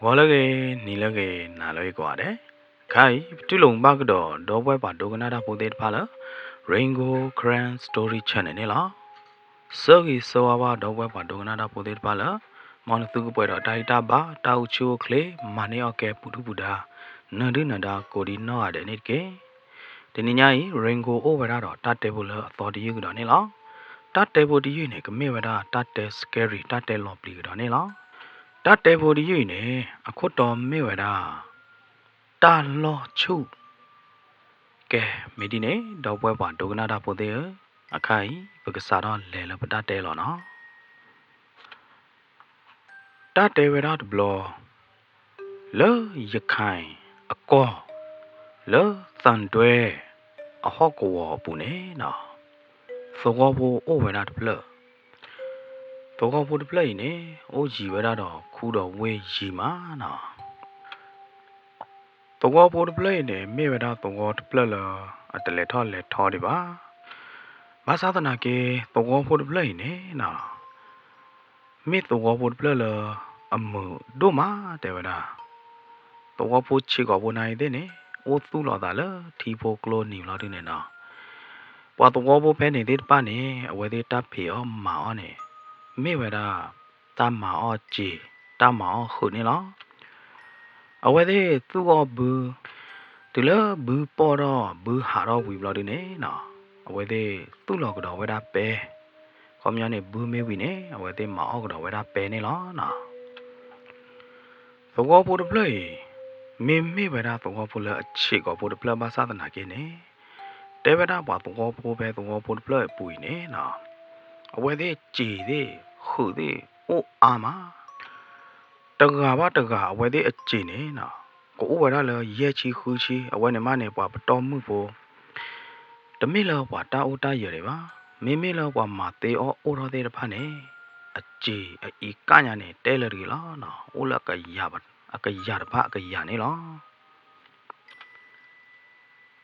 ဂီၤလၢအဂ့ၤ, နံၤလၢအဂ့ၤ, နၤလၢအဂ့ၤကိးဂၤဒဲး, ခဲအံၤ ပတူၢ်လိာ်ဘၣ်ကဒီး ဒီပုၢ်ဝဲၢ်ပှၤဒိကနၣ်တၢ်ဖိသ့ၣ်တဖၣ်လၢ Rain Gold Karen Story Channel န့ၣ်လီၤ. ဆၢဂ့ၤဆၢဝါဘၣ် ဒီပုၢ်ဝဲၢ်ပှၤဒိကနၣ်တၢ်ဖိသ့ၣ်တဖၣ်လၢ မ်နသုကပှဲၤဒီးတၢ်ဟ့ၣ်တၢ်ဘၣ် တၢ်အိၣ်ဆူၣ်အိၣ်ချ့ မၤန့ၢ်အီၣ်ကဲပူၤဒုၣ်ပူၤဒါ နၢဒုၣ်နၢဒါကိးဒံနီၢ်ဂၤဒဲးန့ၣ်တက့ၢ်. တနံၤညါအံၤ Rain Gold အိၣ်ဝဲဒၣ်ဒီးတၢ်တဲဖိလၢအသီတယုၢ်ကဒီးန့ၣ်လီၤ. တၢ်တဲဖိတယုၢ်အံၤန့ၣ် ကမ့ၢ်ဝဲဒၣ်တၢ်တဲ scary တၢ်တဲလီၤပျံၤကဒီးန့ၣ်လီၤ. တၢ်တဲဖိတယုၢ်အံၤန့ၣ် အခိၣ်တီမ့ၢ်ဝဲဒၣ် တၢ်လီၢ်ဆူၣ်. ကဲ, မ့ၢ်ဒ်န့ၣ် ဒီပုၢ်ဝဲၢ်ပှၤဒိကနၣ်တၢ်ဖိသ့ၣ်ဧၢ, အခါအံၤ ပကစးထီၣ်လဲၤလၢပတၢ်တဲလီၤနီၤ. တၢ်တဲဝဲဒၣ်တဘျီ လၢရခၢၣ်အကီၢ် လၢသၣ်တွဲအဟီၣ်ကဝီၤအပူၤန့ၣ်နီၤ, သဝီဖိအိၣ်ဝဲဒၣ်တဖျၢၣ်. သဝီဖိတဖျၢၣ်အံၤန့ၣ် အိၣ်ယံၤဝဲဒၣ်ဒီးခူဒီးဝ့ၢ်ယံၤမးနီၤ. သဝီဖိတဖျၢၣ်အံၤန့ၣ် မ့ၢ်ဝဲဒၣ်သဝီတဖျၢၣ်လၢ အတလဲၤထီၣ်လဲၤထီဒံးဘၣ်. ဘၣ်ဆၣ်သနာ်က့ သဝီဖိတဖျၢၣ်အံၤန့ၣ်နီၤ, မ့ၢ်သဝီဖိတဖျၢၣ်လၢ အမုာ်ဒိၣ်မးတဲဝဲဒၣ်. သဝီဖိဆံးကိာ်ဖိနၤအံၤသ့ၣ်န့ၣ် အိၣ်သူၣ်လီၤသးလၢထံဖိကျိနံၤဘျီဒုန့ၣ်နီၤ, ပှၤသဝီဖိဖဲန့ၣ်သ့ၣ်တဖၣ်န့ၣ် အဝဲသ့ၣ်တၢ်ဖံးအီၣ်မၤအီၣ်န့ၣ် မ့ၢ်ဝဲဒၣ် တၢ်မၤအီၣ်စ့ၤ တၢ်မၤအီၣ်ဃုာ်န့ၣ်လီၤ. အဝဲသ့ၣ်သူၣ်အီၣ်ဘု, တုၤလၢဘုပီၢ်ထီၣ် ဘုဟးထီၣ်ဝံၤဘျီဒုန့ၣ်နီၤ, အဝဲသ့ၣ်သူၣ်လီၤကဒီးဝဲဒၣ်ပဲ, ခီပညီန့ၣ် ဘုမ့ၢ်ဝံၤန့ၣ် အဝဲသ့ၣ်မၤအီၣ်ကဒီးဝဲဒၣ်ပဲန့ၣ်လီၤနီၤ. သဝီဖိတဖျၢၣ်အံၤ မ့မ့ၢ်ဝဲဒၣ်သဝီဖိလၢအဆံးကိာ်ဖိတဖျၢၣ်ဘၣ်ဆၣ်သနာ်က့န့ၣ်, တဲဝဲဒၣ်ပှၤသဝီဖိဖဲသဝီဖိတဖျၢၣ်အပူၤအံၤန့ၣ်နီၤ, အဝဲသ့ၣ်စ့ၤသ့ၣ် ဃုာ်သ့ၣ် အိၣ်အါမး တဂၤဘၣ်တဂၤ အဝဲသ့ၣ်အစ့ၤန့ၣ်နီၤ, ကအိၣ်ဝဲဒၣ်လၢယဲၢ်ဆံဃုဆံ, အဝဲန့ၣ်မးန့ၣ် ပှၤပတီၢ်မုၢ်ဖိ တမ့ၢ်လၢပှၤတၢ်အိၣ်တၢ်ယၢၤဒံးဘၣ်, မ့မ့ၢ်လၢပှၤမၤသ့အီၣ်အိၣ်ထီၣ်သ့ၣ်တဖၣ်န့ၣ်, အစ့ၤအအံၤကၣ်ညါန့ၣ် တဲလၢတဂ့ၤလီၤနီၤ, အိၣ်လၢအကယၤတဖၣ်အကယၤန့ၣ်လီၤ.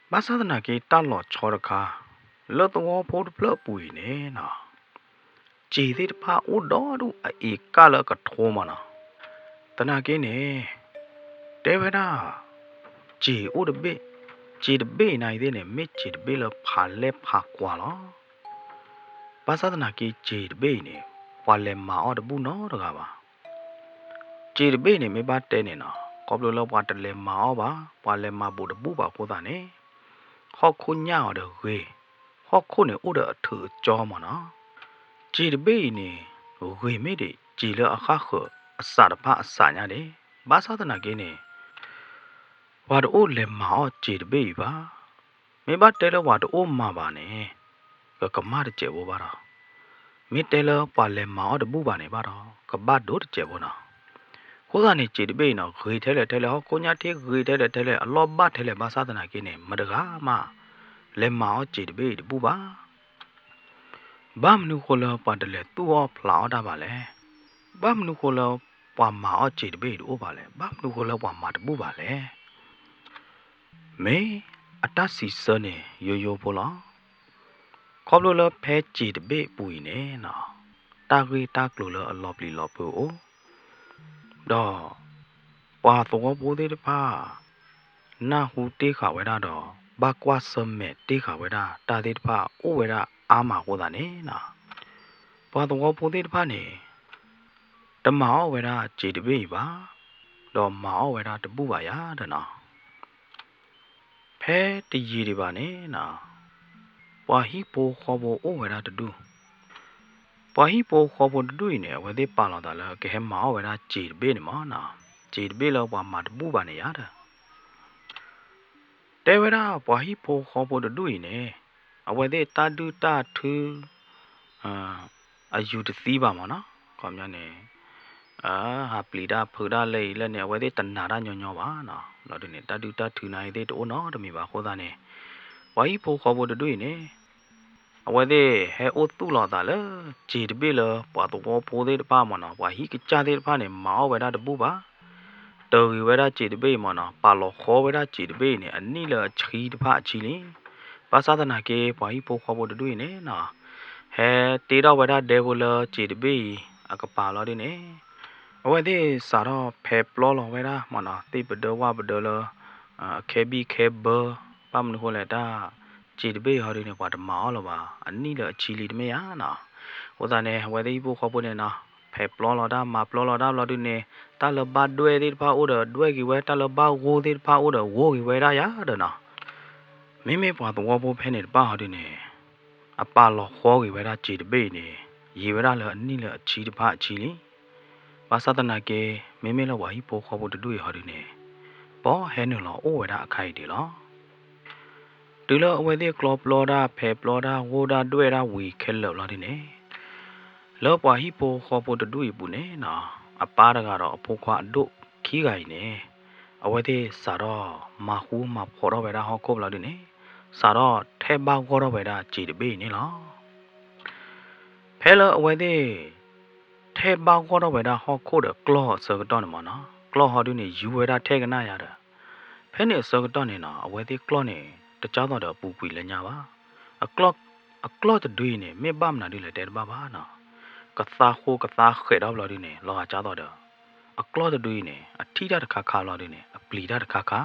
ဘၣ်ဆၣ်သနာ်က့ တၢ်လီၤဆီတခါ လၢသဝီဖိတဖျၢၣ်အပူၤအံၤန့ၣ်နီၤ, စ့ၤသ့ၣ်တဖၣ်အိၣ်ဒီဒူၣ် အအံၤကၣ်လၢအကထိမးနီၤ. သနာ်က့န့ၣ် တဲဝဲဒၣ် စ့ၤအိၣ်တဘ့ၣ်, စ့ၤတဘ့ၣ်အံၤနၤအံၤသ့ၣ်န့ၣ် မ့ၢ်စ့ၤတဘ့ၣ်လၢဖးလဲၢ်ဖးကွၢ်လီၤ. ဘၣ်ဆၣ်သနာ်က့ စ့ၤတဘ့ၣ်အံၤန့ၣ် ပှၤလဲၤမၤအီၣ်တဘူၣ်နီတဂၤဘၣ်. စ့ၤတဘ့ၣ်န့ၣ် မ့ၢ်ဘၣ်တဲန့ၣ်နီၤ, ခီဖျိလၢပှၤတလဲၤမၤအီၣ်ဘၣ်, ပှၤလဲၤမၤဘူးတဘူၣ်ဘၣ်အဃိသတးန့ၣ်, ဟီၣ်ခိၣ်ညၣ်အီၤဒီးဂ့ၤ, ဟီၣ်ခိၣ်န့ၣ်အိၣ်ဒီးအထူးအကၠီမးနီၤ. စ့ၤတဘ့ၣ်အံၤန့ၣ် ဂ့ၤမ့ၢ်ဒံး စ့ၤလၢအဃၣ်ဃၢၤအစးတဖၣ်အစးညါဒံး, ဘၣ်ဆၣ်သနာ်က့န့ၣ် ပှၤတအိၣ်လဲၤမၤအီၣ်စ့ၤတဘ့ၣ်အံၤဘၣ်. မ့ၢ်ဘၣ်တဲလၢပှၤတအိၣ်မၤဘၣ်န့ၣ် ကကမၣ်တစဲးဖိဘၣ်ဒီး, မ့ၢ်တဲလၢပှၤလဲၤမၤအီၣ်တဘူၣ်ဘၣ်န့ၣ်ဘၣ်ဒီး ကဘၣ်ဒိတစဲးဖိနီၤ. အဃိသတးန့ၣ် စ့ၤတဘ့ၣ်အံၤနီၤ ဂ့ၤထဲလဲၣ်ထဲလဲၣ်, ဟီၣ်ခိၣ်ညၣ်ထံဂ့ၤထဲလဲၣ်ထဲလဲၣ်, အလီၢ်ဘၣ်ထဲလဲၣ်, ဘၣ်ဆၣ်သနာ်က့န့ၣ် မတဂၤမး လဲၤမၤအီၣ်စ့ၤတဘ့ၣ်အံၤတဘူၣ်ဘၣ်. ဘၣ်မနုၤဃိလၢပှၤတလဲၤသူၣ်အီၣ်ဖျးအီၣ်တၢ်ဘၣ်လဲၣ်. ဘၣ်မနုၤဃိလၢပှၤမၤအီၣ်စ့ၤတဘ့ၣ်အံၤတအိၣ်ဘၣ်လဲၣ်. ဘၣ်မနုၤဃိလၢပှၤမၤတဘူၣ်ဘၣ်လဲၣ်. မ့ၢ်အတၢ်စံးဆၢန့ၣ် ယိယိဖိလီၤ. ခီဖျိလၢဖဲစ့ၤတဘ့ၣ်အပူၤအံၤန့ၣ်နီၤ, တၢ်ဂ့ၢ်တၢ်ကျိၤလၢအလီၤပျံၤလီၤဖုးအိၣ်, ဒီးပှၤသဝီဖိသ့ၣ်တဖၣ် နၢ်ဟူတ့ၢ်ဃာ်ဝဲဒၣ်ဒီး ဘၣ်ကွၢ်ဆၢၣ်မဲာ်တ့ၢ်ဃာ်ဝဲဒၣ်တၢ်သ့ၣ်တဖၣ်အိၣ်ဝဲဒၣ်အါမးအဃိသတးန့ၣ်နီၤ, ပှၤသဝီဖိသ့ၣ်တဖၣ်န့ၣ် တမၤအီၣ်ဝဲဒၣ်စ့ၤတဘ့ၣ်အံၤဘၣ်, ဒီးမၤအီၣ်ဝဲဒၣ်တဘူၣ်ဘၣ်ယၤဒီးနီၤ. ဖဲတယံာ်ဒံးဘၣ်န့ၣ်နီၤ, ပှၤဟံၣ်ဖိဃီဖိအိၣ်ဝဲဒၣ်တဒူၣ်, ပှၤဟံၣ်ဖိဃီဖိတဒူၣ်အံၤန့ၣ် အဝဲသ့ၣ်ပာ်လီၤသးလၢကဟဲမၤအီၣ်ဝဲဒၣ်စ့ၤတဘ့ၣ်န့ၣ်မးနီၤ, စ့ၤတဘ့ၣ်လၢပှၤမၤတဘူၣ်ဘၣ်န့ၣ်ယၤဒီး တဲဝဲဒၣ်ပှၤဟံၣ်ဖိဃီဖိတဒူၣ်အံၤန့ၣ်, အဝဲသ့ၣ်တၢ်ဒုၣ်တၢ်ထု အယူၤတသံဘၣ်မးနီၤ, ခီပညီန့ၣ် ဟးပျံၤတၢ်ဖုးတၢ်လၢအံၤလၢန့ၣ် အဝဲသ့ၣ်တနာ်တၢ်ညီညီဘၣ်နီၤ, ဘျီဒုန့ၣ် တၢ်ဒုၣ်တၢ်ထုနၤအံၤသ့ၣ်တအိၣ်နီတမံၤဘၣ်အဃိသတးန့ၣ်, ပှၤဟံၣ်ဖိဃီဖိတဒူၣ်အံၤန့ၣ် အဝဲသ့ၣ်ဟဲအိၣ်သူၣ်လီၤသးလၢ စ့ၤတဘ့ၣ်လၢပှၤသဝီဖိသ့ၣ်တဖၣ်မးနီၤ, ပှၤဟံၣ်ကစၢ်သ့ၣ်တဖၣ်န့ၣ် မၤအီၣ်ဝဲဒၣ်တဘူၣ်ဘၣ်, တဂ့ၤဝဲဒၣ်စ့ၤတဘ့ၣ်အံၤမးနီၤ, ပာ်လီၤဃီဝဲဒၣ်စ့ၤတဘ့ၣ်အံၤန့ၣ် အနံၣ်လၢအဆံတဖၣ်အဆံလံ. ဘၣ်ဆၣ်သနာ်က့ ပှၤဟံၣ်ဖိဃီဖိတဒူၣ်အံၤန့ၣ်နီၤ, ဟဲတ့ထီၣ်ဝဲဒၣ်ဒဲဖိလၢစ့ၤတဘ့ၣ်အံၤအကပၤလီၤဒုန့ၣ်, အ အဝဲသ့ၣ်စးထီၣ်ဖဲးပျီလီၤဝဲဒၣ်မ့ၢ်နီၤ သ့ၣ်ပဒၢဝၣ်ပဒၢလၢ အခဲဘံၣ်ခဲဘၢ ဘၣ်မနုၤဃိလဲၣ် တၢ်စံးတဘ့ၣ်ဟီဒုန့ၣ် ပှၤတမၤအီၣ်လၢၤဘၣ် အနံၣ်လၢအဆံလံတမ့ၢ်ဧါနီၤ. အဃိသတးန့ၣ် အဝဲသ့ၣ်ဟံၣ်ဖိဃီဖိန့ၣ်နီၤ ဖဲးပျီလီၤတၢ် မၤပျီလီၤတၢ်ဘျီဒုန့ၣ် တၢ်လၢဘၣ်ဒွဲၣ်သ့ၣ်တဖၣ်အိၣ်ဒီးဒွဲၣ်က့ၤဝဲ တၢ်လၢဘၣ်ဂိၢ်သ့ၣ်တဖၣ်အိၣ်ဒီးဂိၢ်က့ၤဝဲဒၣ်ယၤဒီးနီၤ. မ့မ့ၢ်ပှၤသဝီဖိဖဲန့ၣ်တဖၣ်ဟီဒုန့ၣ် အပာ်လီၤဃီက့ၤဝဲဒၣ်စံးတဘ့ၣ်အံၤန့ၣ် ယံာ်ဝဲဒၣ်လၢအနံၣ်လၢအဆံတဖၣ်အဆံလံ. ဘၣ်ဆၣ်သနာ်က့ မ့မ့ၢ်လၢပှၤဟံၣ်ဖိဃီဖိတဒူၣ်အံၤဟီဒုန့ၣ် ပီၢ်ဟဲနုာ်လီၤအိၣ်ဝဲဒၣ်အခါအံၤဒံးလီၤ. တုၤလၢအဝဲသ့ၣ်ကျီပျီတၢ် ဖဲးပျီတၢ် ဂိၢ်တၢ်ဒွဲၣ်တၢ်ဝံၤခဲလၢာ်ဘျီဒုန့ၣ် လၢပှၤဟံၣ်ဖိဃီဖိတဒူၣ်အံၤအပူၤန့ၣ်နီၤ အပၢ်တဂၤဒီးအဖိခွါအဒိၣ်ခံဂၤအံၤန့ၣ် အဝဲသ့ၣ်စးထီၣ်မၤဃူမၤဖိးထီၣ်ဝဲဒၣ်ဟီၣ်ခိၣ်ဘျီဒုန့ၣ် စးထီၣ်ထဲးဘၣ်ဂီၢ်ထီၣ်ဝဲဒၣ်စံးတဘ့ၣ်အံၤန့ၣ်လီၤ. ဖဲလၢအဝဲသ့ၣ် ထဲးဘၣ်ဂီၢ်ထီၣ်ဝဲဒၣ်ဟီၣ်ခိၣ်ဒီးကျီၢ်အဆၢကတီၢ်န့ၣ်မ့ၢ်နီၤ ကျီၢ်ဟီဒုန့ၣ် ယူၤဝဲဒၣ်ထဲကနၣ်ယၤဒီး ဖဲန့ၣ်အဆၢကတီၢ်န့ၣ်နီၤ အဝဲသ့ၣ်ကျီၢ်န့ၣ် တကၢ်သိးဒီးအပူၤကွံာ်လၢညါဘၣ်. အကျီၢ် အကျီၢ်တဒုအံၤန့ၣ် မ့ၢ်ဘၣ်မနုၤဒ်လဲၣ်တဲတဘၣ်ဘၣ်နီၤ ကသါဃိကသါဃဲးထီၣ်ဘျီဒုန့ၣ် လီၤဂာ်ကၢ်သိးဒီး အကျီၢ်တဒုအံၤန့ၣ် အထံၣ်တၢ်တခါခါဘျီဒုန့ၣ် အပျံၤတၢ်တခါခါ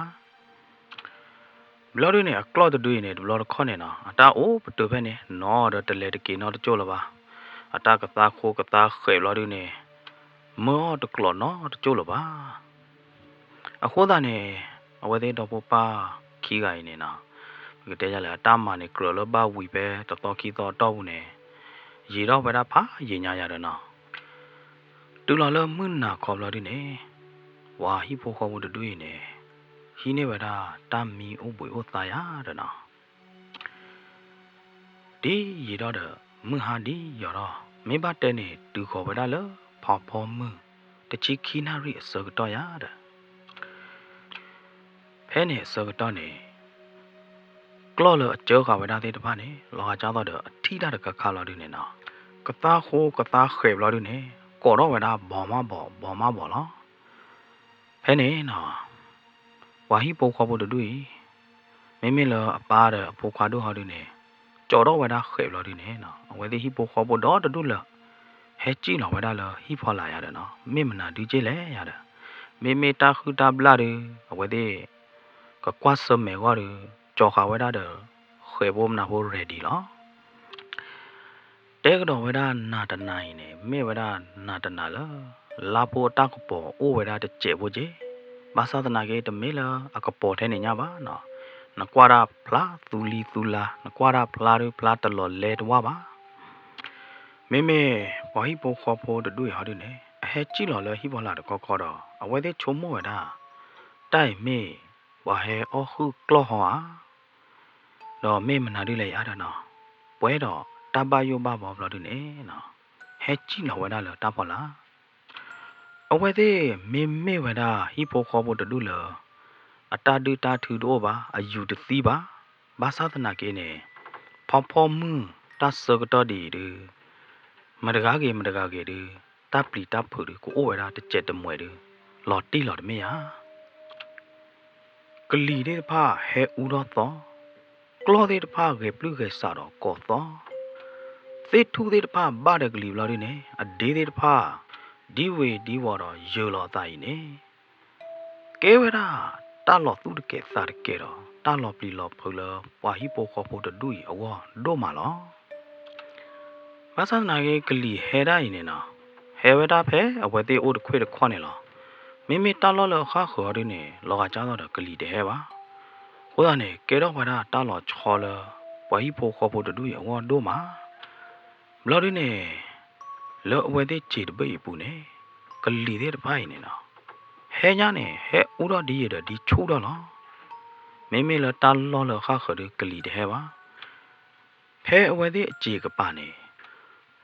ဘျီဒုန့ၣ် အကျီၢ်တဒုအံၤန့ၣ် တဘျီတခီၣ်န့ၣ်နီၤ အတၢ်အိၣ်ပတုာ်ဖဲန့ၣ် နီၤဒီးတလဲၤတက့ၤနီတကၠိၢ်လၢၤဘၣ်. အတၢ်ကသါဃိကသါဃဲးဘျီဒုန့ၣ် မၢအီၣ်တကျိးနီတကၠိၢ်လၢၤဘၣ်. အဃိသတးန့ၣ် အဝဲသ့ၣ်ဒီဖိပၢ်ခံဂၤအံၤန့ၣ်နီၤ ပကတဲယလဲၣ် အတၢ်မၤန့ၣ် ကြၢးလၢဘၣ်ဝံၤဖဲတသီခံသီအတီၢ်ပူၤန့ၣ် ယံာ်ထီၣ်ဝဲဒၣ်ဖးယံာ်ညါယၤဒီးနီၤ တုၤလီၤလၢမုၢ်နၤခီဘျီဒုန့ၣ် ပှၤဟံၣ်ဖိဃီဖိတဒူၣ်အံၤန့ၣ် ဟံးန့ၢ်ဝဲဒၣ်တၢ်မံအိၣ်ဘှံးအိၣ်သါယၤဒီးနီၤ ဒ်ယံာ်ထီၣ်ဒီး မုၢ်ဟါဒ်ယီၤထီၣ် မ့ၢ်ဘၣ်တဲန့ၣ် တုၤဃီၤဝဲဒၣ်လၢဖီဖီမုၢ် တဆံခံနၣ်ရံၣ်အဆၢကတီၢ်ယၤဒီး ဖဲန့ၣ်အဆၢကတီၢ်န့ၣ် ကျီၢ်လၢအစၢဃာ်ဝဲဒၣ်သ့ၣ်တဖၣ်န့ၣ် လီၤဂာ်ကၢ်သိးဒီးအထံၣ်တၢ်တခါခါလီၤဒုန့ၣ်နီၤ ကသါဃိကသါဃဲးဘျီဒုန့ၣ် ကိးထီၣ်ဝဲဒၣ်ဘီမးဘီ ဘီမးဘီလီၤ. ဖဲန့ၣ်နီၤ ပှၤဟံၣ်ဖိဃီဖိတဒူၣ်အံၤ မ့မ့ၢ်လၢအပၢ်ဒီးအဖိခွါဒိၣ်ဟီဒုန့ၣ် ကၠီထီၣ်ဝဲဒၣ်ဃဲးဘျီဒုန့ၣ်နီၤ အဝဲသ့ၣ်ဟံၣ်ဖိဃီဖိဒီတဒူၣ်လၢာ် ဟဲစံၣ်လီၤဝဲဒၣ်လၢဟံၣ်ဖီလာ်ယၤဒီးနီၤ မ့ၢ်မနုၤဒုက့လဲၣ်ယၤဒီး မ့မ့ၢ်တၢ်ဟုၣ်တၢ်ဘျၣ်ဒု အဝဲသ့ၣ် ကကွၢ်ဆၢၣ်မဲာ်ဂီၢ်ဒု ကၠီဃာ်ဝဲဒၣ်ဒီး ဃဲးဖိမနၤဖိ ready လီၤ. တဲကဒီးဝဲဒၣ်နၤတနၤအံၤန့ၣ် မ့ၢ်ဝဲဒၣ်နၤတနၤလၢ လါဖိအတၢ်ကပီၤအိၣ်ဝဲဒၣ်တစဲးဖိက့ၤ, ဘၣ်ဆၣ်သနာ်က့ တမ့ၢ်လၢအကပီၤထဲန့ၣ်ညါဘၣ်နီၤ, နကွၢ်တၢ်ဖျါသူလံၤသူလၤ, နကွၢ်တၢ်ဖျါဒုဖျါတလီၤလဲတဝၢ်ဘၣ်. မ့မ့ၢ်ပှၤဟံၣ်ဖိဃီဖိတဒူၣ်အံၤဟီဒုန့ၣ် အဟဲစံၣ်လီၤလၢဟံၣ်ဖီလာ်တခီခီဒီး အဝဲသ့ၣ်ဆိကမိၣ်ဝဲဒၣ်, တၢ်အံၤမ့ၢ်ပှၤဟဲအီၣ်ဟုၣ်ကျီၢ်ဟီဧါ ဒီးမ့ၢ်မနုၤဒ်လဲၣ်ယၤဒီးနီၤ, ပှဲၤဒီးတၢ်ဘၣ်ယိၣ်ဘၣ်ဘီဘျီဒုန့ၣ်နီၤ, ဟဲစံၣ်လီၤဝဲဒၣ်လၢတၢ်ဖီလာ်. အဝဲသ့ၣ်မ့မ့ၢ်ဝဲဒၣ်ဟံၣ်ဖိဃီဖိတဒူၣ်လၢ အတၢ်ဒုၣ်တၢ်ထုတအိၣ်ဘၣ်, အယူၤတသံဘၣ်, ဘၣ်ဆၣ်သနာ်က့န့ၣ် ဖီဖီမုၢ်တၢ်ဆၢကတီၢ်ဒ်အံၤဒု မတဂၤဂ့ၤမတဂၤဂ့ၤဒု တၢ်ပျံၤတၢ်ဖုးဒု ကအိၣ်ဝဲဒၣ်တစဲးတမှဲးဒု လီၤတံၢ်လီၤတမ့ၢ်ယၤ ကလံၤသ့ၣ်တဖၣ်ဟဲအူထီၣ်သီ, ကျီၢ်သ့ၣ်တဖၣ်ဂဲၤပျုၢ်ဂဲၤဆးဒီးကိးသီ, သ့ၣ်ထူၣ်သ့ၣ်တဖၣ်ဘၣ်ဒီးကလံၤဘျီဒုန့ၣ် အဒ့သ့ၣ်တဖၣ် ဒံဝ့ၤဒံဝီၤဒီးယၢၤလီၤအသးအံၤန့ၣ် ကဲဝဲဒၣ်တၢ်လီၤသူၣ်တကဲးသးတကဲးဒီး တၢ်လီၤပျံၤလီၤဖုးလၢပှၤဟံၣ်ဖိဃီဖိတဒူၣ်အံၤအဂီၢ်ဒိၣ်မးလီၤ. ဘၣ်ဆၣ်သနာ်က့ကလံၤဟဲဒၣ်အံၤန့ၣ်နီၤ, ဟဲဝဲဒၣ်ဖဲအဝဲသ့ၣ်အိၣ်တခွ့ၣ်တခီၣ်န့ၣ်လီၤ. မ့မ့ၢ်တၢ်လီၢ်လၢအဃၣ်ဃုာ်အီၤဒုန့ၣ် လီၤဂာ်ကၢ်သိးဒီးကလံၤတဟဲဘၣ်. အဃိသတးန့ၣ် ကဲထီၣ်ဝဲဒၣ်တၢ်လီၤဆီလၢ ပှၤဟံၣ်ဖိဃီဖိတဒူၣ်အံၤအဂီၢ်ဒိၣ်မး. ဘျီဒုန့ၣ် လၢအဝဲသ့ၣ်စံာ်တဘ့ၣ်အံၤအပူၤန့ၣ် ကလံၤသ့ၣ်တဖၣ်အံၤန့ၣ်နီၤ, ဟဲညါန့ၣ် ဟဲအူထီၣ်ဒ်ယဲဒီးဒ်ဆူၣ်ထီၣ်လီၤ. မ့မ့ၢ်လၢတၢ်လီၢ်လၢအဃၣ်ဃုာ်ဒုကလံၤတဟဲဘၣ်. ဖဲအဝဲသ့ၣ်အစံာ်ကပၤန့ၣ်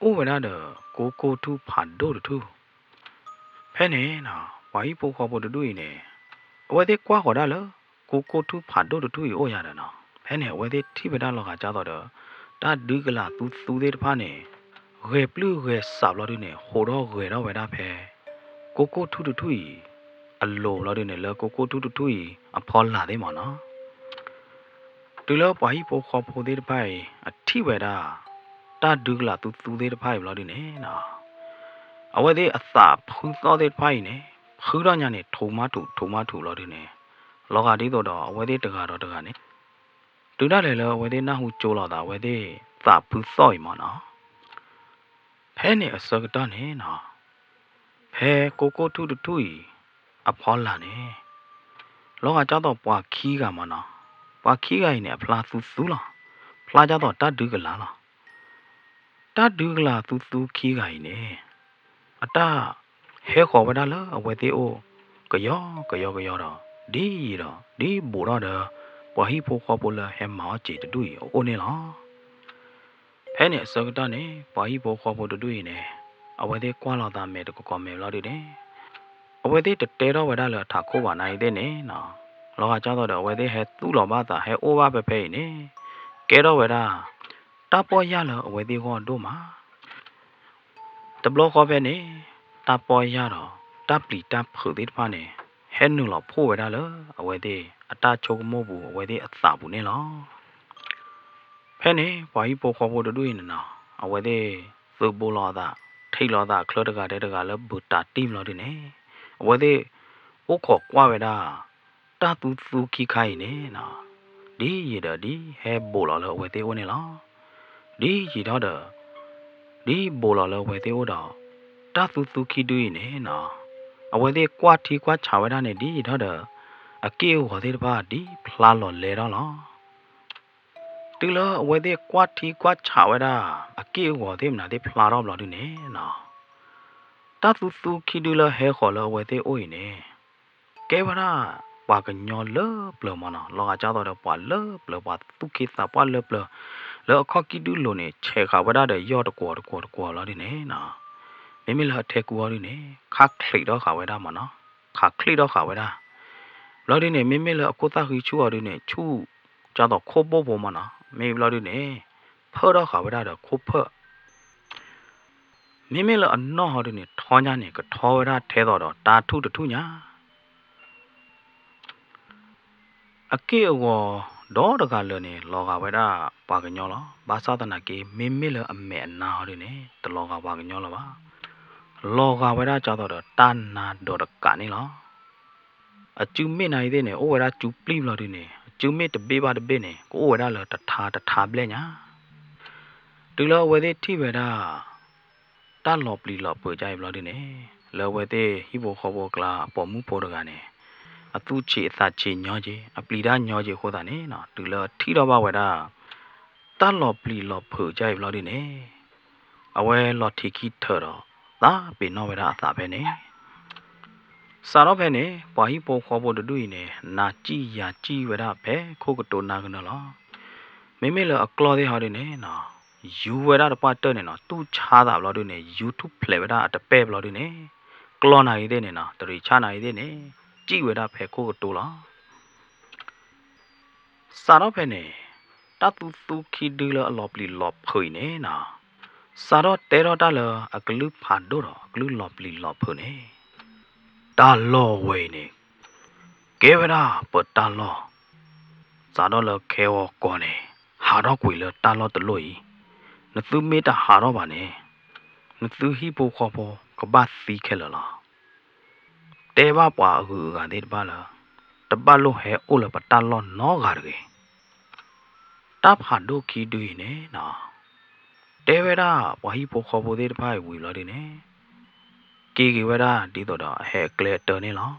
အိၣ်ဝဲဒၣ်ဒီးကိကိၢ်ထူၣ်ဖးဒိၣ်တထူၣ်. ဖဲန့ၣ်နီၤ ပှၤဟံၣ်ဖိဃီဖိတဒူၣ်အံၤန့ၣ် အဝဲသ့ၣ်ကွၢ်ဃီၤဒၣ်လၢ ကိကိၢ်ထူၣ်ဖးဒိၣ်တထူၣ်အံၤအိၣ်ယၤဒီးနီၤ, ဖဲန့ၣ် အဝဲသ့ၣ်ထံၣ်ဝဲဒၣ်လီၤဂာ်ကၢ်သိးဒီး တၢ်ဒုကလၤသူသူသ့ၣ်တဖၣ်န့ၣ် ဂဲၤပျုၢ်ဂဲၤဆးဘျီဒုန့ၣ် ဟိးထီၣ်ဂဲၤထီၣ်ဝဲဒၣ်ဖဲ ကိကိၢ်ထူၣ်တထူၣ်အံၤ အလိၤဘျီဒုန့ၣ် လၢကိကိၢ်ထူၣ်တထူၣ်အံၤအဖီလာ်သ့ၣ်မးနီၤ. တုၤလၢပှၤဟံၣ်ဖိဃီဖိသ့ၣ်တဖၣ်အံၤ အထံၣ်ဝဲဒၣ် တၢ်ဒုကလၤသူသူသ့ၣ်တဖၣ်အံၤဘျီဒုန့ၣ်နီၤ, အဝဲသ့ၣ်အသးဖုသီၣ်သ့ၣ်တဖၣ်အံၤန့ၣ် ဖုထီၣ်ညါန့ၣ် ထူးမးထူး ထူးမးထူးလီၤဒုန့ၣ်, လီၤဂာ်ဒ်သိးဒီး အဝဲသ့ၣ်တဂၤဒီးတဂၤန့ၣ် တုၤဒၣ်လဲာ်လၢအဝဲသ့ၣ် နၢ်ဟူကၠိလိာ်သး အဝဲသ့ၣ်သးဖုသီၣ်အံၤမ့ၢ်နီၤ. ဖဲန့ၣ်အဆၢကတီၢ်န့ၣ်နီၤ, ဖဲကိကိၣ်ထူၣ်တထူၣ်အံၤအဖီလာ်န့ၣ်, လီၤဂာ်ကၢ်သိးပှၤခံဂၤမ့ၢ်နီၤ, ပှၤခံဂၤအံၤန့ၣ် အဖျါသူသူလီၤ. ဖျါကၢ်သိးတၢ်ဒုကလၤလီၤ. တၢ်ဒုကလၤသူသူခံဂၤအံၤန့ၣ်, အတၢ်ဟဲဃီၤဝဲဒၣ်လၢအဝဲသ့ၣ်အိၣ် ကယီကယီကယီဒီး, ဒ်ယံာ်ဒီး ဒ်ဘူးထီၣ်ဒီး ပှၤဟံၣ်ဖိဃီဖိလၢဟဲမၤအီၣ်စ့တဒူၣ်အံၤအအိၣ်န့ၣ်လီၤ. ဖဲန့ၣ်အဆၢကတီၢ်န့ၣ် ပှၤဟံၣ်ဖိဃီဖိတဒူၣ်အံၤန့ၣ်, အဝဲသ့ၣ်ကွၢ်လိာ်သးမဲာ်တကီကီမဲာ်ဘျီဒုန့ၣ်, အဝဲသ့ၣ်တတဲထီၣ်ဝဲဒၣ်လၢအထးခိၣ်ဘၣ်နာ်အံၤသ့ၣ်န့ၣ်နီၤ, လီၤဂာ်ကၢ်သိးဒီး အဝဲသ့ၣ်ဟဲသူၣ်လီၤဘၣ်သး ဟဲအိၣ်ဘၣ်ဖဲဖဲအံၤန့ၣ်, ကဲထီၣ်ဝဲဒၣ် တၢ်ပီၢ်ယၢ်လၢအဝဲသ့ၣ်ဂီၢ်ဒိၣ်မး တဘျီဃီဖဲန့ၣ်, တၢ်ပီၢ်ယၢ်ဒီး တၢ်ပျံၤတၢ်ဖုးသ့ၣ်တဖၣ်န့ၣ် ဟဲနုာ်လီၤဖှိၣ်ဝဲဒၣ်လၢအဝဲသ့ၣ်အတၢ်ဆိကမိၣ်ပူၤ အဝဲသ့ၣ်အသးပူၤန့ၣ်လီၤ. ဖဲန့ၣ် ပှၤဟံၣ်ဖိဃီဖိတဒူၣ်အံၤန့ၣ်နီၤ, အဝဲသ့ၣ်သုးဘူးလီၤအသး, ထံၣ်လီၤအသးချၢတဂၤဒီးတဂၤလၢဘုးတးတံၢ်ဘျီဒုန့ၣ်, အဝဲသ့ၣ်အိၣ်ခိးကွၢ်ဝဲဒၣ် တၢ်သူသူခံခါအံၤန့ၣ်နီၤ, ဒ်ယံာ်ဒီးဒ်ဟဲဘူးလီၤလၢအဝဲသ့ၣ်အိၣ်န့ၣ်လီၤ. ဒ်ယံာ်ထီၣ်ဒီး ဒ်ဘူးလီၤလၢအဝဲသ့ၣ်အိၣ်ဒီး, တၢ်သူသူခံဒုအံၤန့ၣ်နီၤ, အဝဲသ့ၣ်ကွၢ်ထံကွၢ်ဆးဝဲဒၣ်န့ၣ် ဒ်ယံာ်ထီၣ်ဒီး အက့ၢ်အဂီၤသ့ၣ်တဖၣ်ဒ်ဖျါလီၤလဲထီၣ်လီၤ. တုၤလၢအဝဲသ့ၣ်ကွၢ်ထံကွၢ်ဆးဝဲဒၣ် အက့ၢ်အဂီၤသ့ၣ်မနုၤသ့ၣ်ဖျါထီၣ်ဘျီဒုန့ၣ်နီၤ, တၢ်သူသူခံဒုလၢဟဲဃီၤလၢအဝဲသ့ၣ်အိၣ်အံၤန့ၣ် ကဲဝဲဒၣ်ပှၤကညီလၢပျၢၤမ့ၢ်နီၤ, လီၤဂာ်ကၢ်သိးဒီးပှၤလၢပျၢၤ ပှၤသူၣ်က့သးပှၢ်လၢပျၢၤ, လၢအခီၣ်ကံၢ်ဒုလိၤန့ၣ် ဆဲးဃာ်ဝဲဒၣ်ဒီးယီၢ်တကွီၤတကွီၤတကွီၤလီၤဒုန့ၣ်နီၤ, မ့မ့ၢ်လၢအထဲကူအီၤဒုန့ၣ် ခးချံးထီၣ်ဃာ်ဝဲဒၣ်မ့ၢ်နီၤ, ခးချံးထီၣ်ဃာ်ဝဲဒၣ်, ဘျီဒုန့ၣ် မ့မ့ၢ်လၢအခိၣ်သၣ်ဃံဆူၣ်အီၤဒုန့ၣ် ဆူၣ်ကၢ်သိးခိၣ်ဘိၣ်ဖိမ့ၢ်နီၤ, မ့ၢ်ဘျီဒုန့ၣ် ဖၢၣ်ထီၣ်ဃာ်ဝဲဒၣ်ဒီးခိၣ်ဖၢၣ် မ့မ့ၢ်လၢအနီၢ်ဟီဒုန့ၣ် ထီညါန့ၣ် ကထီဝဲဒၣ်ထဲသိးဒီးတၤထူၣ်တထူၣ်ညါ, အက့ၢ်အဂီၤဒီတဂၤလၢာ်န့ၣ် လီၤဂာ်ဝဲဒၣ်ပှၤကညီလီၤ. ဘၣ်ဆၣ်သနာ်က့ မ့မ့ၢ်လၢအမဲာ်အနါဟီဒုန့ၣ် တလီၤဂာ်ပှၤကညီလၢၤဘၣ်. လီၤဂာ်ဝဲဒၣ်ကၢ်သိးဒီးတၢ်နါဒီးတကးန့ၣ်လီၤ. အစုမ့ၣ်နၤအံၤသ့ၣ်န့ၣ် အိၣ်ဝဲဒၣ်စုပျံၢ်ဘျီဒုန့ၣ် အစုမ့ၣ်တဘ့ၣ်ဘၣ်တဘ့ၣ်န့ၣ် ကအိၣ်ဝဲဒၣ်လၢတထါတထါဘျဲၣ်ညါ. တုၤလၢအဝဲသ့ၣ်ထံၣ်ဝဲဒၣ် တၢ်လီၤပျံၤလီၤဖုးကါအံၤဘျီဒုန့ၣ် လၢအဝဲသ့ၣ်ဟံၣ်ဖိဃီဖိအကျါအပိာ်မုၣ်ဖိတဂၤန့ၣ် အသူၣ်ဆံးအသးဆံးညီက့ၤ အပျံၤတၢ်ညီက့ၤအဃိသတးန့ၣ် တုၤလၢထံၣ်ထီၣ်ဘၣ်ဝဲဒၣ် တၢ်လီၤပျံၤလီၤဖုးကါအံၤဘျီဒုန့ၣ် အဝဲလီၤထံးခံထၢးဒီး သးပ့ၤနီၣ်ဝဲဒၣ်အသးဖဲန့ၣ် စးထီၣ်ဖဲန့ၣ် ပှၤဟံၣ်ဖိဃီဖိတဒူၣ်အံၤန့ၣ် နၤစံၣ်ယၤစံၣ်ဝဲဒၣ်ဖဲခိၣ်ကတိၤနၢ်ကနၢလီၤ. မ့မ့ၢ်လၢအကျီၢ်သ့ၣ်ဟီဒုန့ၣ်နီၤ ယူၤဝဲဒၣ်တပှၢ်တၢၢ်န့ၣ်နီၤ တူၢ်ဆါသးဘျီဒုန့ၣ် ယူၤထူၣ်ဖျဲးဝဲဒၣ်အတပဲၢ်ဘျီဒုန့ၣ် ကျီၢ်နၤအံၤသ့ၣ်န့ၣ်နီၤ တရံးဆၣ်နၤအံၤသ့ၣ်န့ၣ် စံၣ်ဝဲဒၣ်ဖဲခိၣ်ကတိၤလီၤ. စးထီၣ်ဖဲန့ၣ် တၢ်သူသူခံဒုလၢအလီၤပျံၤလီၤဖုးအံၤန့ၣ်နီၤ စးထီၣ်တဲထီၣ်တၢ်လၢအကလုၢ်ဖးဒိၣ်ဒီးအကလုၢ်လီၤပျံၤလီၤဖုးန့ၣ် တၢ်လီၢ်ဝဲအံၤန့ၣ် ကဲဝဲဒၣ်ပတၢ်လီၢ် စးထီၣ်လၢခဲဂီၤကီၢ်န့ၣ် ဟးထီၣ်ကွံာ်လၢတၢ်လီၢ်တလီၢ်အံၤ, နသုမ့ၢ်တဟးထီၣ်ဘၣ်န့ၣ် နသုဟံၣ်ဖိဃီဖိကဘၣ်သံခဲလၢာ်လီၤ. တဲဘၣ်ပှၤအဂုၤအဂၤသ့ၣ်တဖၣ်လၢ တဘၣ်လိၣ်ဟဲအိၣ်လၢပတၢ်လီၢ်နီတဂၤတဂ့ၤ. တၢ်ဖးဒိၣ်ခံဒုအံၤန့ၣ်နီၤ တဲဝဲဒၣ်ပှၤဟံၣ်ဖိဃီဖိသ့ၣ်တဖၣ်အံၤဝံၤဘျီဒုန့ၣ် က့ၤက့ၤဝဲဒၣ်ဒ်သိးဒီးအဟဲအကျဲအတၢၢ်န့ၣ်လီၤ.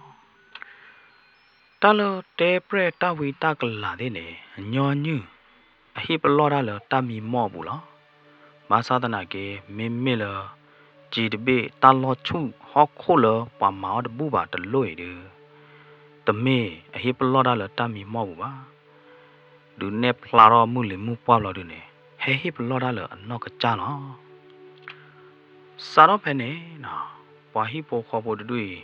တၢ်လၢတဲပြဲၢ်တၢ်ဝံတၢ်ကလၤသ့ၣ်န့ၣ် အညီနုၢ် အဟ့ၣ်ပလီၢ်တၢ်လၢတၢ်မံမီၢ်အပူၤလီၤ. ဘၣ်ဆၣ်သနာ်က့ မ့မ့ၢ်လၢ စ့တဘ့ၣ်တၢ်လီၢ်ဆူၣ်ဟီၣ်ခိၣ်လၢပှၤမၤအီၣ်တဘူၣ်ဘၣ်တလိၣ်အံၤဒု တမ့ၢ်အဟ့ၣ်ပလီၢ်တၢ်လၢတၢ်မံမီၢ်ပူၤဘၣ်. ဒုးနဲၣ်ဖျါထီၣ်မုၢ်လံၤမုၢ်ပှၢ်ဘျီဒုန့ၣ် ဟဲဟ့ၣ်ပလီၢ်တၢ်လၢအနီၢ်ကစၢ်လီၤ. စးထီၣ်ဖဲန့ၣ် ပှၤဟံၣ်ဖိဃီဖိတဒူၣ်